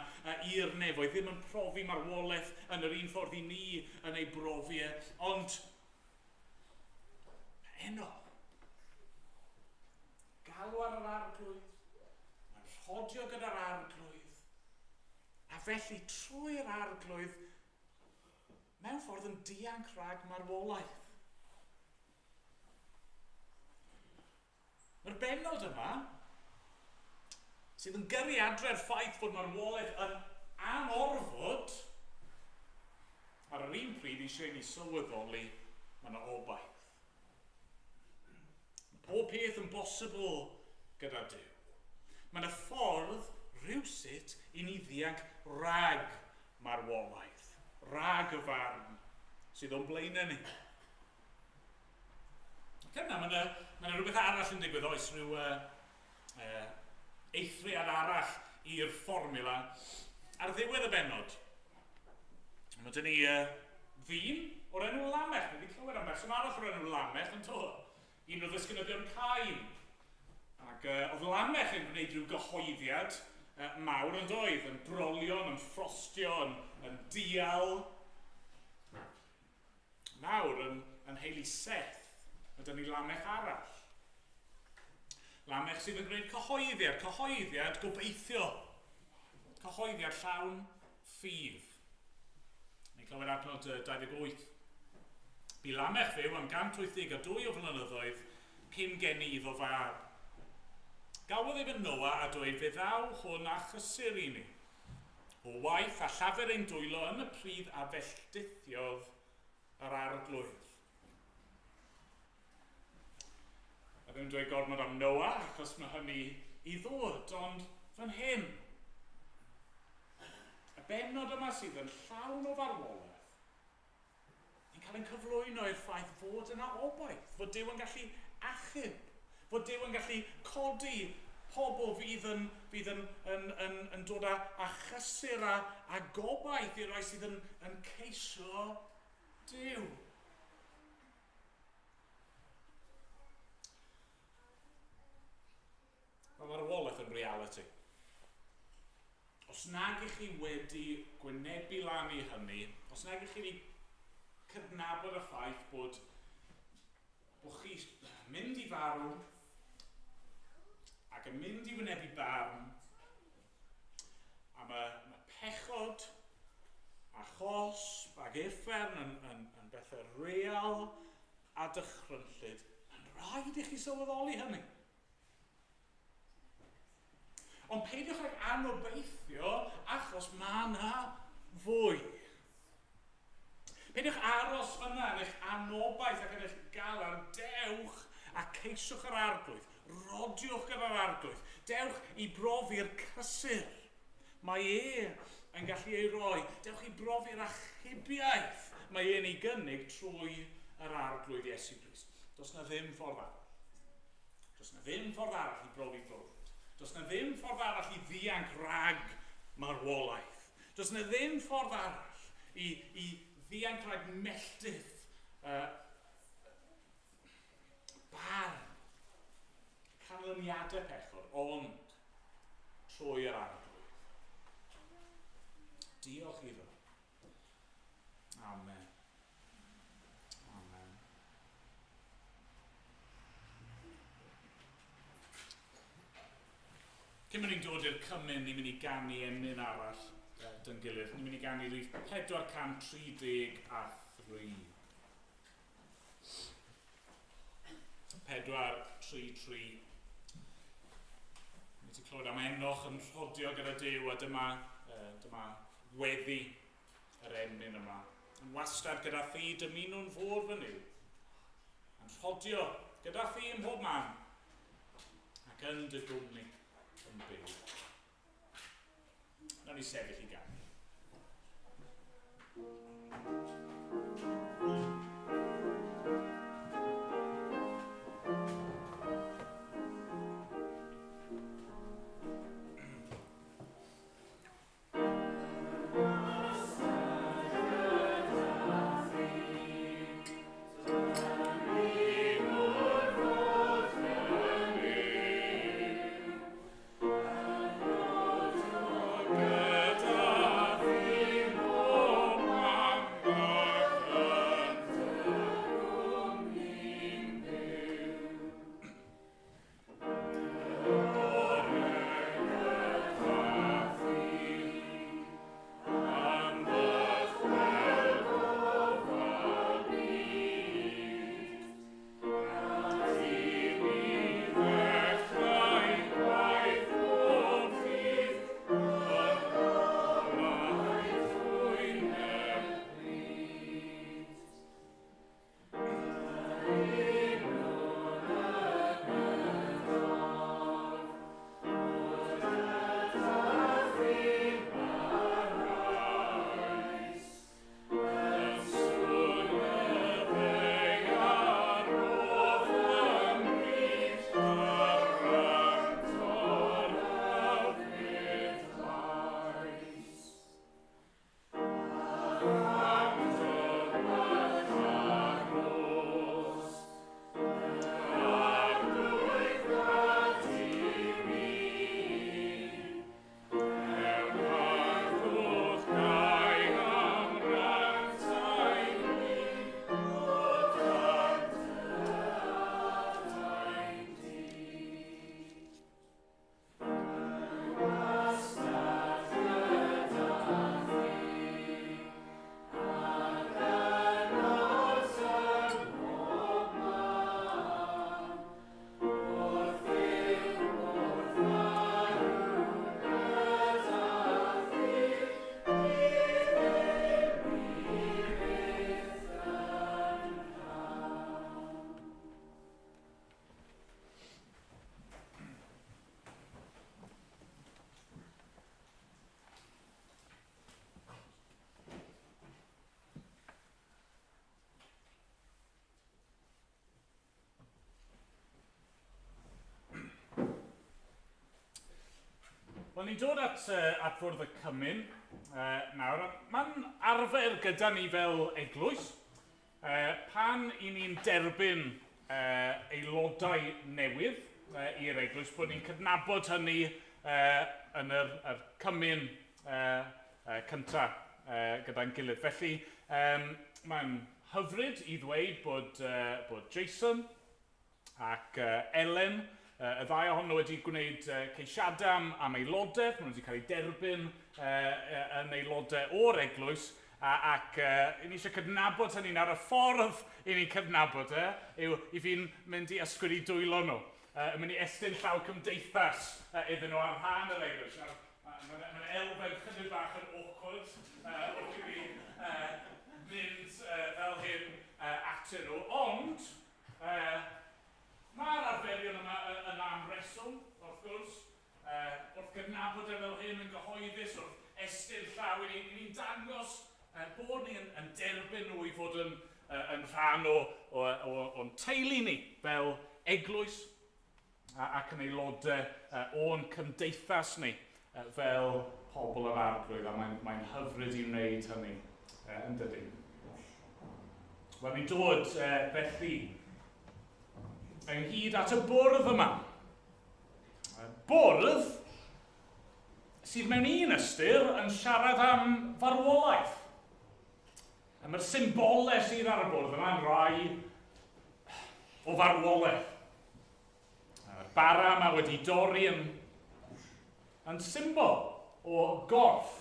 i'r nefoedd, ddim yn profi marwolaeth yn yr un ffordd i ni yn ei brofi e, ond Enoch, galw ar yr Arglwydd, mae'n rhodio gyda'r Arglwydd, A felly, trwy'r Arglwydd, mewn ffordd yn dianc rhag marwolaeth. Mae'r bennod yma, sydd yn gyrru adre'r ffaith fod marwolaeth yn anorfod, ar yr un pryd eisiau i ni sylweddoli mae yna obaith. Mae pob peth yn bosibl gyda Duw. Mae yna ffordd rhywsut i ni ddianc rhag marwolaeth, rhag y farn sydd o'n blaenau ni. Ac yna, mae yna, mae yna rhywbeth arall yn digwydd, oes, rhyw eithriad arall i'r fformula ar ddiwedd y bennod. Mae dyn ni ddyn o'r enw Lamech. Ni wedi clywed am berson arall o'r enw Lamech yn to. Un o ddisgynyddion Cain. Ac oedd Lamech yn gwneud rhyw gyhoeddiad mawr yn doedd, yn brolion, yn ffrostio, yn, yn dial. Nawr, yn, yn heili Seth, mae dyn ni Lamech arall. Lamech sydd yn gwneud cyhoeddiad, cyhoeddiad gobeithio. Cyhoeddiad llawn ffydd. Ni'n clywed adnod 28. Bu Lamech fyw am 182 o flynyddoedd cyn geni iddo fab. Galwodd ef yn Noa a dweud, fe ddaw hwn â chysur i ni. O waith a llafur ein dwylo yn y pridd a felldithiodd. yr arglwydd. A ddim dweud gormod am Noah, achos mae hynny i ddod, ond fan hyn, y bennod yma sydd yn llawn o farwolaeth, ni'n cael ein cyflwyno i'r ffaith fod yna obaith, fod Duw yn gallu achub, fod Duw yn gallu codi pobl fydd yn, fydd yn, yn, yn, yn dod â, â chysur a, a gobaith i'r rhai sydd yn, yn ceisio Duw. Mae marwolaeth yn reality. Os nag ych chi wedi gwynebu lan i hynny, os nag ych chi wedi cydnabod y ffaith bod, bod chi mynd i farw ac yn mynd i wynebu barn, a mae, mae pechod a chosb ac uffern yn, yn, yn bethau real a dychrynllyd, mae'n rhaid i chi sylweddoli hynny. Ond peidiwch ag anobeithio achos mae yna fwy. Peidiwch aros fyna yn eich anobaith ac yn eich galar. Dewch a ceisiwch yr arglwydd. Rodiwch gyda'r arglwydd. Dewch i brofi'r cysur mae e yn gallu ei roi. Dewch i brofi'r achubiaeth mae e'n ei gynnig trwy yr arglwydd Iesu Grist. Does na ddim ffordd arall. Does na ddim ffordd arall i brofi bywyd. Does na ddim ffordd arall i ddianc rhag marwolaeth. Does na ddim ffordd arall i, i ddianc rhag melltith barn canlyniadau pechod, ond trwy yr arglwydd. Diolch iddo. Amen. Amen. Cyn bod ni'n dod i'r cymun, ni'n mynd i ganu emyn arall dyn gilydd. Ni'n mynd i ganu rhif 433. 4, 3, 3. Ni ti clywed am Enoch yn rhodio gyda Duw a dyma, dyma weddi yr emyn yma. Yn wastad gyda thi dymunwn fod fy Nuw. Yn rhodio gyda thi ym mhob man ac yn dy gwmni yn byw. Nawn ni sefyll i ganu. Wel, ni'n dod at, at fwrdd y cymun nawr. Mae'n arfer gyda ni fel eglwys, pan i ni'n derbyn aelodau newydd i'r eglwys, bod ni'n cydnabod hynny yn yr, yr cymun cyntaf gyda'n gilydd. Felly, mae'n hyfryd i ddweud bod, bod Jason ac Ellen, y ddau ohonyn nhw wedi gwneud ceisiadau am, am aelodaeth, maen nhw wedi cael eu derbyn yn aelodau o'r eglwys, a, ac ni eisiau cydnabod hynny nawr. Y ffordd i ni'n cydnabod e yw i fi'n mynd i ysgwyd i dwylo nhw, yn mynd i estyn llaw cymdeithas iddyn nhw ar rhan yr eglwys. Nawr, mae'n ma, ma elfen chydig bach yn awkward wrth i fi mynd fel hyn atyn nhw, ond mae'r arferion yma yna am reswm, wrth gwrs. Wrth gydnabod e fel hyn yn gyhoeddus, wrth estyn llaw, i ni'n ni dangos bod ni yn, yn derbyn nhw i fod yn, yn rhan o, o, o, o'n teulu ni fel eglwys ac yn aelodau o'n cymdeithas ni fel pobl yr arglwydd, a mae'n mae hyfryd i wneud hynny, yn dydy. Wel, ni'n dod felly ynghyd at y bwrdd yma. Bwrdd sydd mewn un ystyr yn siarad am farwolaeth. A mae'r symbolau sydd ar y bwrdd yma yn rhai o farwolaeth. Mae'r bara yma wedi dorri yn, yn symbol o gorff.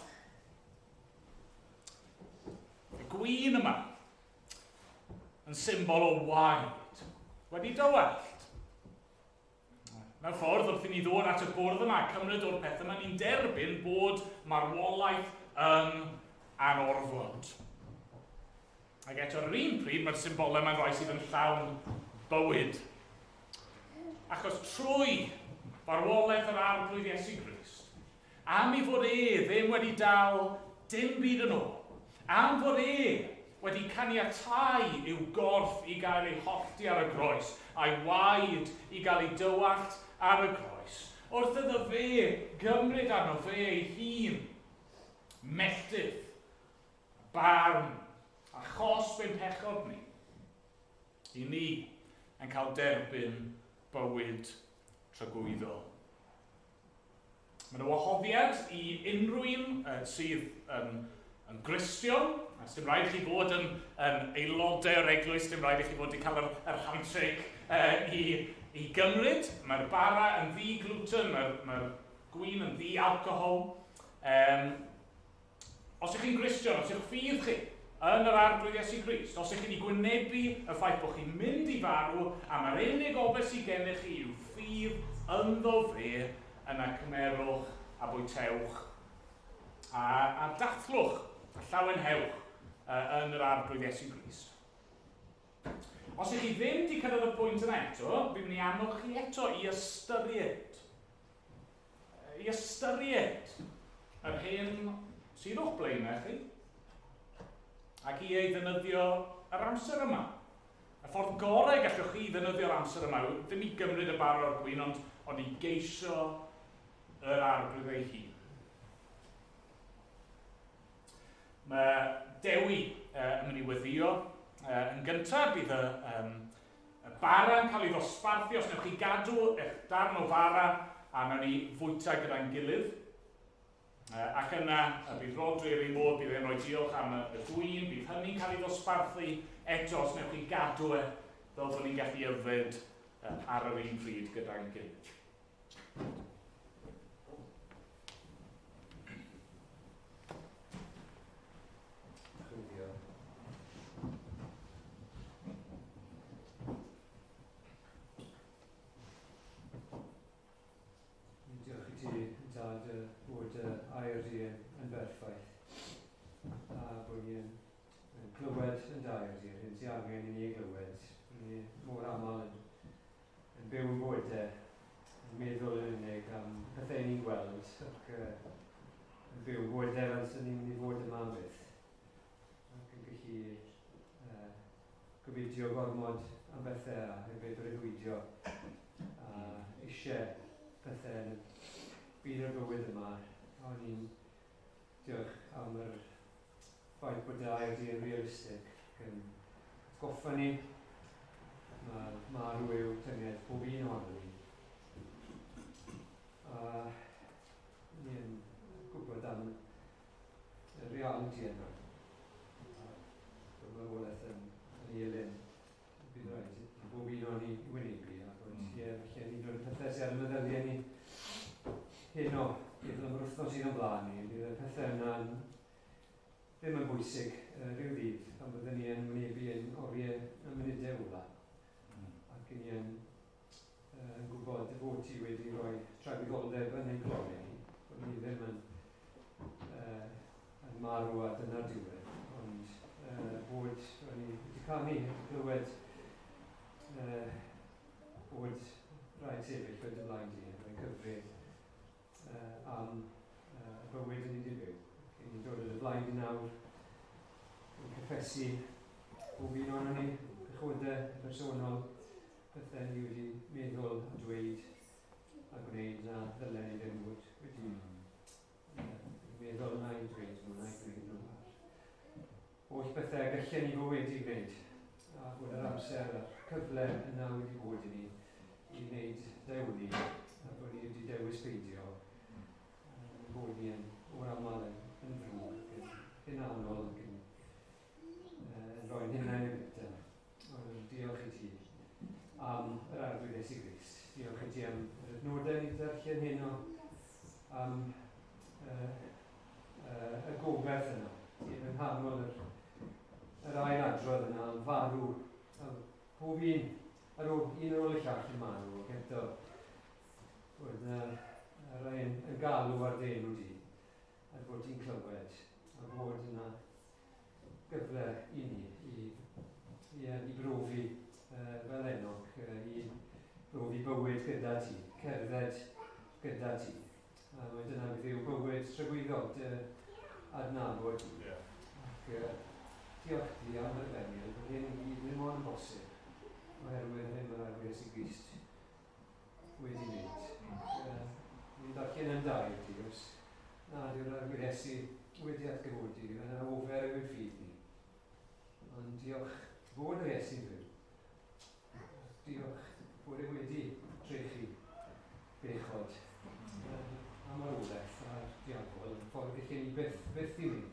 Y gwin yma yn symbol o waed wedi dywallt. Mewn ffordd, wrth i ni ddod at y bwrdd yma a cymryd o'r peth yma, ni'n derbyn bod marwolaeth yn anorfod. Ac eto ar yr un pryd, mae'r symbolau yma'n rhai sydd yn llawn bywyd. Achos trwy farwolaeth yr Arglwydd Iesu Grist, am ei fod e ddim wedi dal dim byd yn ôl, am fod e wedi caniatáu i'w gorff i gael ei hollti ar y groes, a'i waed i gael ei dywallt ar y groes, wrth iddo fe gymryd arno fe ei hun melltith, barn, a chosb ein pechod ni, i ni yn cael derbyn bywyd tragwyddol. Mae yna wahoddiad i unrhyw un sydd yn, yn Gristion, a dim rhaid i chi fod yn, yn aelodau o'r eglwys, dim rhaid i chi fod wedi cael yr, yr handshake i, i gymryd. Mae'r bara yn ddi-gluten, mae'r mae gwin yn ddi-alcohol. Um, os ych chi'n Gristion, os yw'ch ffydd chi yn yr Arglwydd Iesu Grist, os ych chi wedi gwynebu y ffaith bod chi'n mynd i farw, a mae'r unig obaith sydd gennych chi yw ffydd ynddo fe, yna cymerwch a bwytewch a, a dathlwch a llawenhewch yn yr Arglwydd Iesu Grist. Os ych chi ddim wedi cyrraedd y pwynt yna eto, fi'n mynd i annog chi eto i ystyried. I ystyried yr hyn sydd o'ch blaenau chi ac i ei ddefnyddio yr amser yma. Y ffordd gorau gallwch chi ddefnyddio'r amser yma yw ddim i gymryd y bara o'r gwin, ond, ond i geisio yr arglwydd ei hun. Mae Dewi yn mynd i weddio. Yn gyntaf, bydd y, um, y bara yn cael ei ddosbarthu. Os wnewch chi gadw eich darn o fara a wnawn ni fwyta gyda'n gilydd. Ac yna, bydd Rhodri yr un modd, bydd e'n rhoi diolch am y, y gwin, bydd hynny'n cael ei ddosbarthu eto os wnewch chi gadw e, fel bod ni'n gallu yfed ar yr un pryd gyda'n gilydd. Diolch i ti, Dad, bod y air di yn, yn berffaith a bod ni yn, yn clywed yn dair di, yr hyn ti angen i ni ei glywed. Ni mor aml yn, yn byw yn bywydau, yn meddwl yn unig am pethau ni'n gweld ac yn byw yn bywydau fel sy'n ni'n mynd i fod yma am byth. Ac yn gallu uh, gofidio gormod am bethau a hefyd breuddwydio a eisiau pethau yn, bydd y bywyd yma. O'n i'n diolch am yr ffaith bod dy air di yn realistig ac yn goffa ni mae marw yw tynged pob un ohono ni. A ni yn gwybod am y realiti yna. A bod marwolaeth yn elyn. Bydd rhaid i bob un o'n ni wynebu. A bod, ie, felly ni'n dod y pethau sydd ar y meddyliau ni heno, bydd am yr wythnos sydd o'n blaen ni, bydd y pethau yna ddim yn bwysig rhyw ddydd pan byddwn ni yn wynebu yn oriau y munudau ola. Ac ni yn gwybod dy fod ti wedi rhoi tragwyddoldeb yn ein calonnau ni, bod ni ddim yn marw a dyna'r diwedd, ond bod o'n ni wedi canu, wedi clywed bod rhaid sefyll o dy flaen di, yn cyfri am y bywyd yn ni wedi byw. Ac ni'n dod o dy flaen di nawr, yn cyffesu bob un ohonon ni, pechodau personol, pethau ni wedi meddwl a dweud a gwneud na ddylen ni ddim bod wedi meddwl na i dweud nhw, na i gwneud nhw. Holl bethau gallen ni fod wedi gwneud, a bod yr amser a'r cyfle yna wedi bod i ni i wneud dewni, a bod ni wedi dewis beidio, bod ni yn o'r aml yn ddrwg, yn hunanol, ac yn rhoi'n hunain i bwyta. Ond diolch i ti am yr Arglwydd Iesu Grist. Diolch i ti am yr adnodau ni ddarllen heno, am y gobaith yna. Ti yn nghanol yr ail adrodd yna am farw, am pob un ar ôl un ar ôl y llall yn marw, ac eto bod yna rai yn galw ar dy enw di, a bod ti'n clywed, a bod yna gyfle i ni i brofi fel Enoch, i brofi bywyd gyda ti, cerdded gyda ti. A mae dyna beth yw bywyd tragwyddol, dy adnabod di. Yeah. Ac diolch ti am yr efengyl, bod hyn i gyd ddim ond yn bosib, oherwydd hyn mae'r Arglwydd Iesu Grist wedi wneud. Ni'n darllen yn dair ti, os nad yw'r Arglwydd Iesu wedi atgyfodi, yna ofer yw ein ffydd ni. Ond diolch fod yr Iesu'n fyw. Diolch bod e wedi trechu bechod a marwolaeth a'r diafol yn ffordd gallen ni byth i wneud.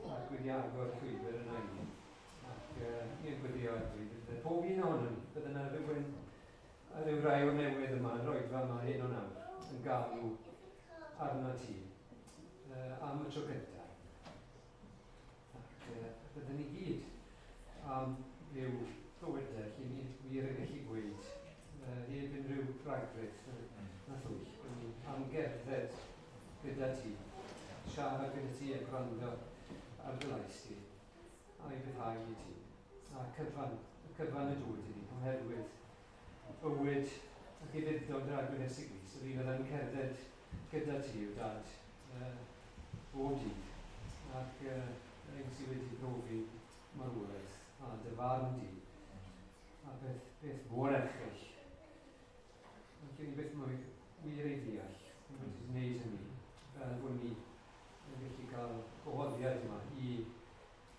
Ac wedi agor llwybr yna i ni. Ac i'n gweddio Arglwydd, bydde pob un ohonon ni, bydde yna rhywun a rhyw rai o'r newydd yma, yn roedfa yma hyn o nawr, yn galw arna ti am y tro cyntaf. Ac bydden ni gyd am fyw bywydau lle ni wir yn gallu gweud heb unrhyw ragrith na thwyll, bod ni am gerdded gyda ti, siarad gyda ti a gwrando ar dy lais ti, a'i fyddhau i ti. A cyfan y dod i ni, oherwydd bywyd ac ufudd-dod yr Arglwydd Iesu Grist, yr un oedd yn cerdded gyda ti yw dad bob dydd, ac yr un sydd wedi brofi marwolaeth a dy farn di, a beth mor erchyll. Ac gen i beth mwy wir ei ddeall, yn wedi gwneud hynny, fel bod ni yn gallu cael gwahoddiad yma i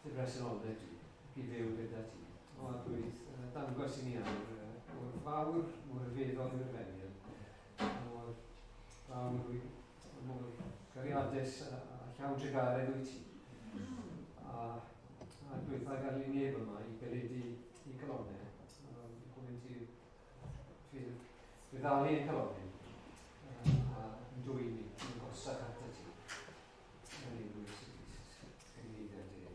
dy bresenoldeb di, ac i fyw gyda ti. O Arglwydd, dangos i ni awr, mor fawr, mor rhyfeddol yw'r efengyl, mor fawr, mor gariadus a llawn trugaredd wyt ti. A Arglwydd, paid gadael i neb yma i galedu i calonnau. Gofyn ti fyddalu ein calonnau a yn dwyn ni yn agosach atat ti. Yn enw Iesu Grist, yn eiddo di.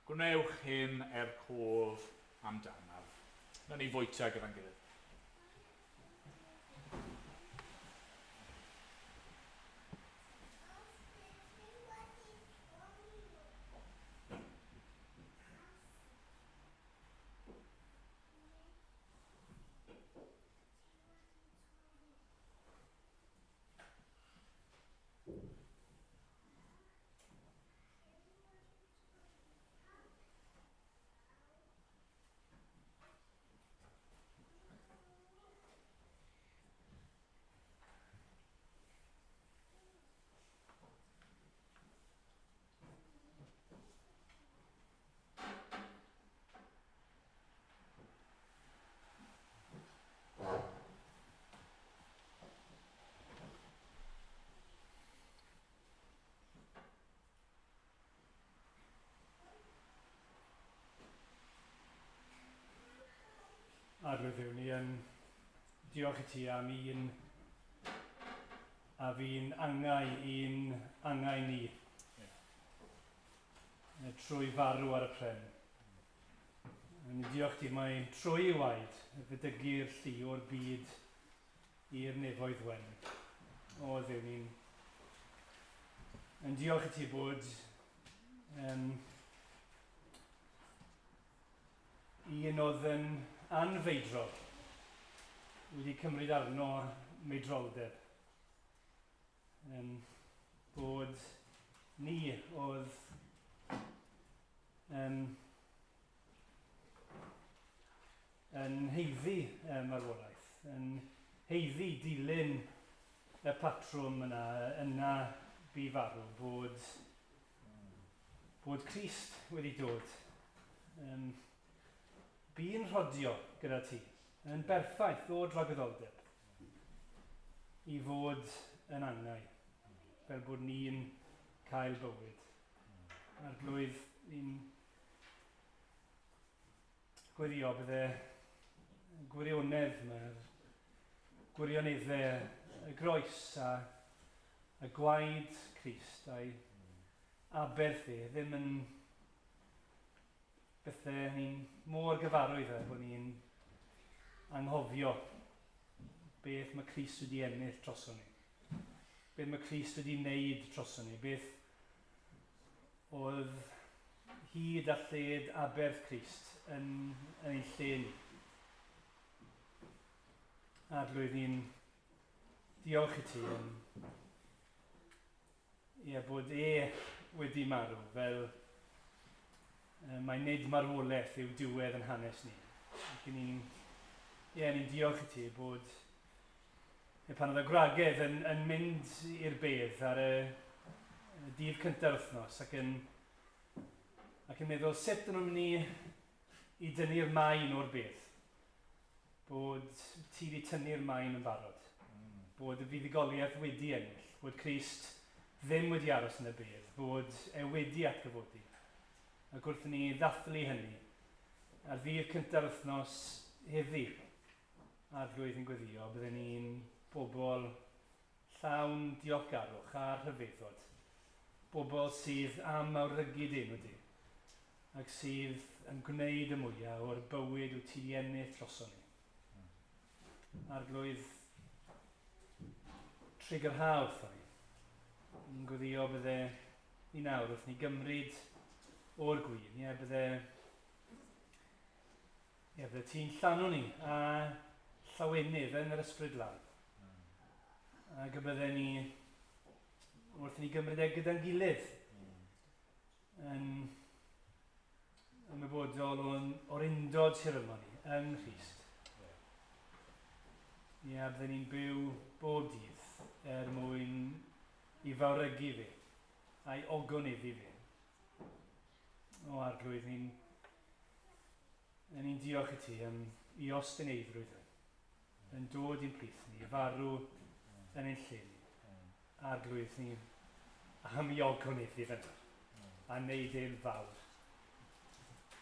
Gwnewch hyn er cof amdanaf. Na ni fwyta gyda'n gilydd. Arglwydd Dduw, ni yn diolch i ti am un a fi'n angau i'n angau ni. Yeah. Trwy farw ar y pren. Ni diolch ti mai trwy ei waed y fedygir llu o'r byd i'r nefoedd wen. O Dduw, ni'n yn diolch i ti bod un oedd yn anfeidrol wedi cymryd arno meidroldeb. Bod ni oedd yn heiddi marwolaeth, yn heiddi dilyn y patrwm yna bu farw, bod Crist wedi dod. Bu'n rhodio gyda ti, yn berffaith o dragwyddoldeb, i fod yn angau, fel bod ni'n cael bywyd. Arglwydd, ni'n gweddio bydde gwirionedd, mae'r gwirioneddau y groes a y gwaed Crist a'i aberth e ddim yn bethau ni'n mor gyfarwydd â bod ni'n anghofio beth mae Crist wedi ennill droson ni. Beth mae Crist wedi wneud droson ni. Beth oedd hyd a lled aberth Crist yn ein lle ni. Arglwydd, ni'n diolch i ti am ie, bod e wedi marw fel mae nid marwolaeth yw diwedd yn hanes ni. Ac ni'n ie, ni'n diolch i ti bod pan oedd y gwragedd yn mynd i'r bedd ar y dydd cyntaf wythnos ac yn meddwl sut ydyn nhw'n mynd i dynnu'r maen o'r bedd. Bod ti wedi tynnu'r maen yn barod. Bod y fuddugoliaeth wedi ennill. Bod Crist ddim wedi aros yn y bedd. Bod e wedi atgyfodi. Ac wrth i ni ddathlu hynny, ar ddydd cynta'r wythnos heddi, Arglwydd yn gweddio, bydden ni'n bobl llawn diolchgarwch a rhyfeddod. Bobl sydd am mawrygu dy enw di, ac sydd yn gwneud y mwyaf o'r bywyd wyt ti wedi ennill droson ni. Arglwydd, trigyrha wrthon ni. Ni'n gweddio bydde ni nawr wrth ni gymryd o'r gwin, ie, bydde ti'n llanw ni a llawenydd yn yr ysbryd lân. Ac y bydde ni wrth ni gymryd e gyda'n gilydd yn ymwybodol o'r undod sydd yma ni yng Nghrist. Ie, bydde ni'n byw bob dydd er mwyn i fawrygu fe a'i ogoneddu fe. O Arglwydd, ni'n diolch i ti am i ostyneiddrwydd yn dod i'n plith ni, farw yn ein lle ni. Arglwydd, ni am i ogoneddu fe nawr, a wneud e'n fawr.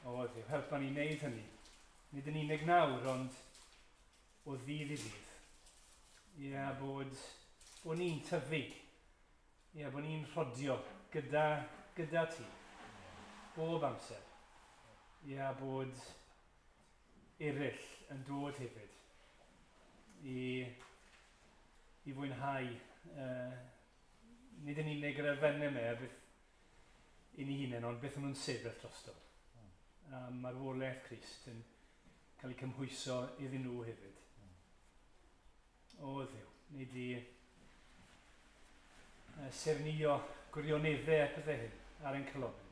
O Dduw, helpa ni wneud hynny. Nid yn unig nawr, ond o ddydd i ddydd. Ie, bod ni'n tyfu. Ie, bod ni'n rhodio gyda ti. Bob amser. Ia, bod eraill yn dod hefyd i, i fwynhau, uh, nid yn unig yr elfennau yma, beth i ni hunain, ond beth maen nhw'n sefyll drosto. A marwolaeth Crist yn cael ei cymhwyso iddyn nhw hefyd. O Dduw, neu di saernïo gwirioneddau a pethau hyn ar ein calonnau ni.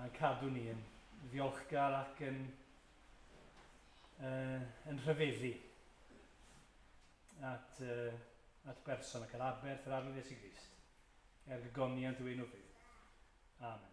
A'n cadw ni yn ddiolchgar ac yn, uh, yn rhyfeddu at, uh, at berson ac ar aberth yr Arglwydd Iesu Grist, er gogoniant yw ein fydd. Amen.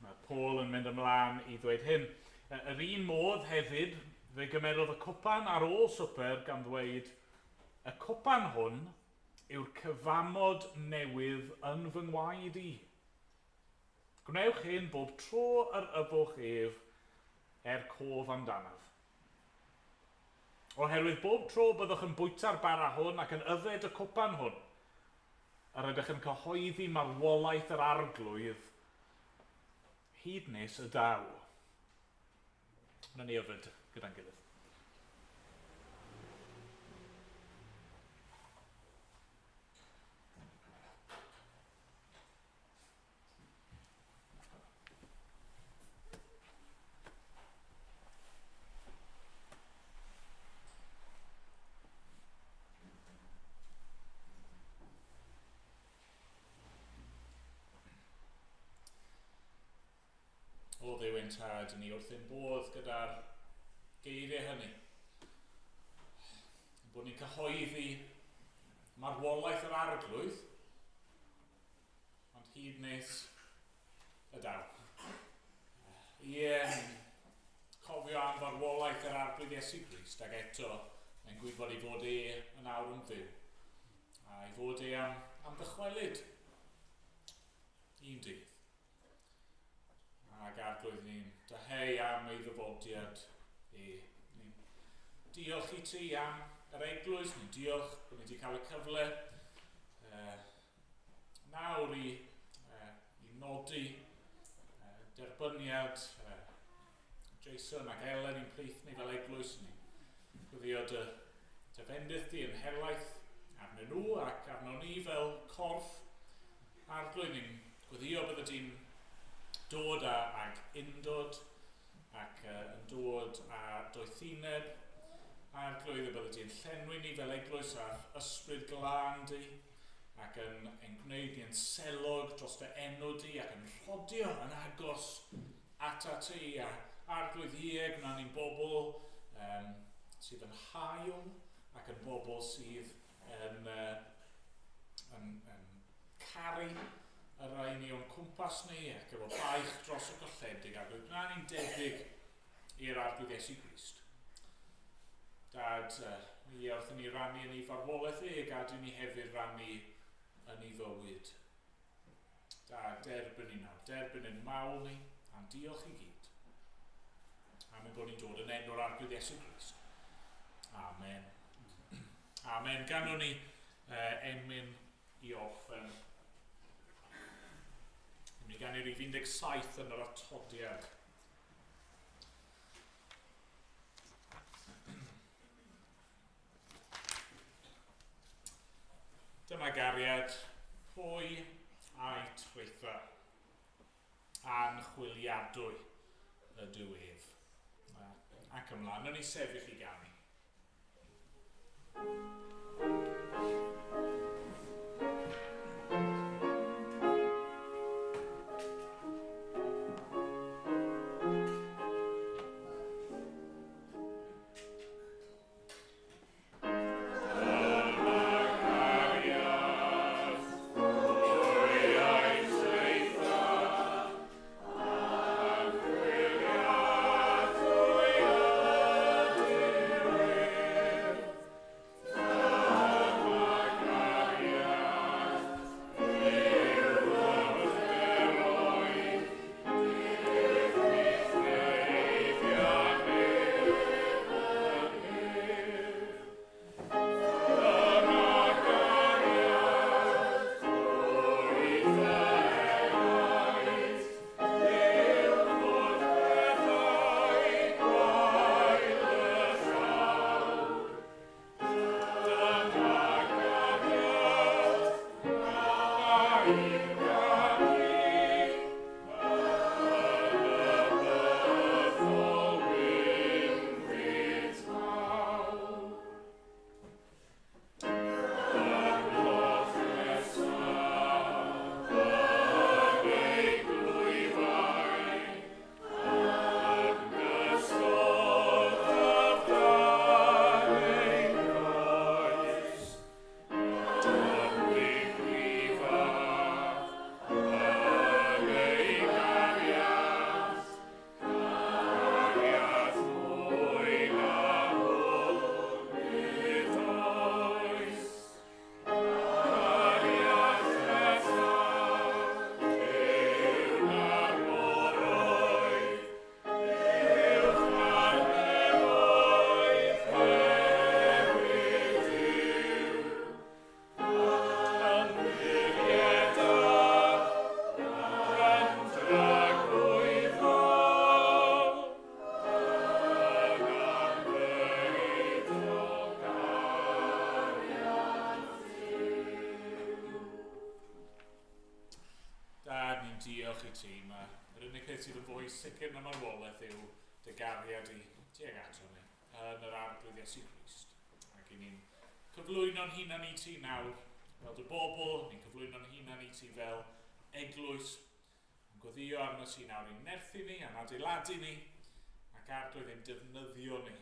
Mae Paul yn mynd ymlaen i ddweud hyn. Yr un modd hefyd, fe gymerodd y cwpan ar ôl swper gan ddweud, y cwpan hwn yw'r cyfamod newydd yn fy ngwaed i. Gwnewch hyn bob tro yr yfwch ef er cof amdanaf. Oherwydd bob tro byddwch yn bwyta'r bara hwn ac yn yfed y cwpan hwn, yr ydych yn cyhoeddi marwolaeth yr Arglwydd hyd nes y daw. Wnawn ni yfed gyda'n gilydd. O Dduw ein Tad, ni wrth ein bodd gyda'r geiriau hynny. Bod ni'n cyhoeddi marwolaeth yr Arglwydd, ond hyd nes y daw. Ie, cofio am farwolaeth yr Arglwydd Iesu Grist, ac eto yn gwybod ei fod e yn awr yn fyw, a ei fod e am, am ddychwelyd un dydd. Ac Arglwydd ni'n dyheu am ei ddyfodiad e. Ni'n diolch i ti am yr eglwys, ni'n diolch bod ni wedi cael y cyfle uh, nawr i, uh, i nodi uh, derbyniad uh, Jason ac Ellen i'n plith ni fel eglwys. Ni'n gweddio dy, dy fendith di yn helaeth arnyn nhw ac arno ni fel corff. Arglwydd, ni'n gweddio bydde di'n dod â, ag undod ac yn dod â doethineb. Arglwydd, y byddi di'n llenwi ni fel eglwys â'r ysbryd glân di, ac yn ein gwneud ni yn selog dros dy enw di, ac yn rhodio yn agos ata ti, a Arglwydd ie, gwna ni'n bobl sydd yn hael, ac yn bobl sydd yn, yn, yn caru y rhai ni o'n cwmpas ni, ac efo baich dros y colledig, Arglwydd, gwna ni'n debyg i'r Arglwydd Iesu Grist. Dad, ie, wrth i ni rannu yn ei farwolaeth e, gad i ni hefyd rannu yn ei fywyd. Dad, derbyn ni nawr, derbyn ein mawl ni, a'n diolch i gyd. Am ein bod ni'n dod yn enw'r Arglwydd Iesu Grist. Amen. Amen. Ganwn ni emyn i orffen. Mi ganwn ni rhif 17 yn yr atodiad. Dyma gariad, pwy a'i traetha, anchwiliadwy ydyw ef. Ac ymlaen, yn ei sefyll i ganu. Diolch i ti. Mae'r unig peth sydd yn fwy sicr na marwolaeth yw dy gariad i tuag ato ni yn yr Arglwydd Iesu Grist. Ac i ni'n cyflwyno'n hunan i ti nawr fel dy bobl, ni'n cyflwyno'n hunan i ti fel eglwys, yn gweddio arno ti nawr i'n nerthu ni a'n adeiladu ni, ac Arglwydd ein defnyddio ni.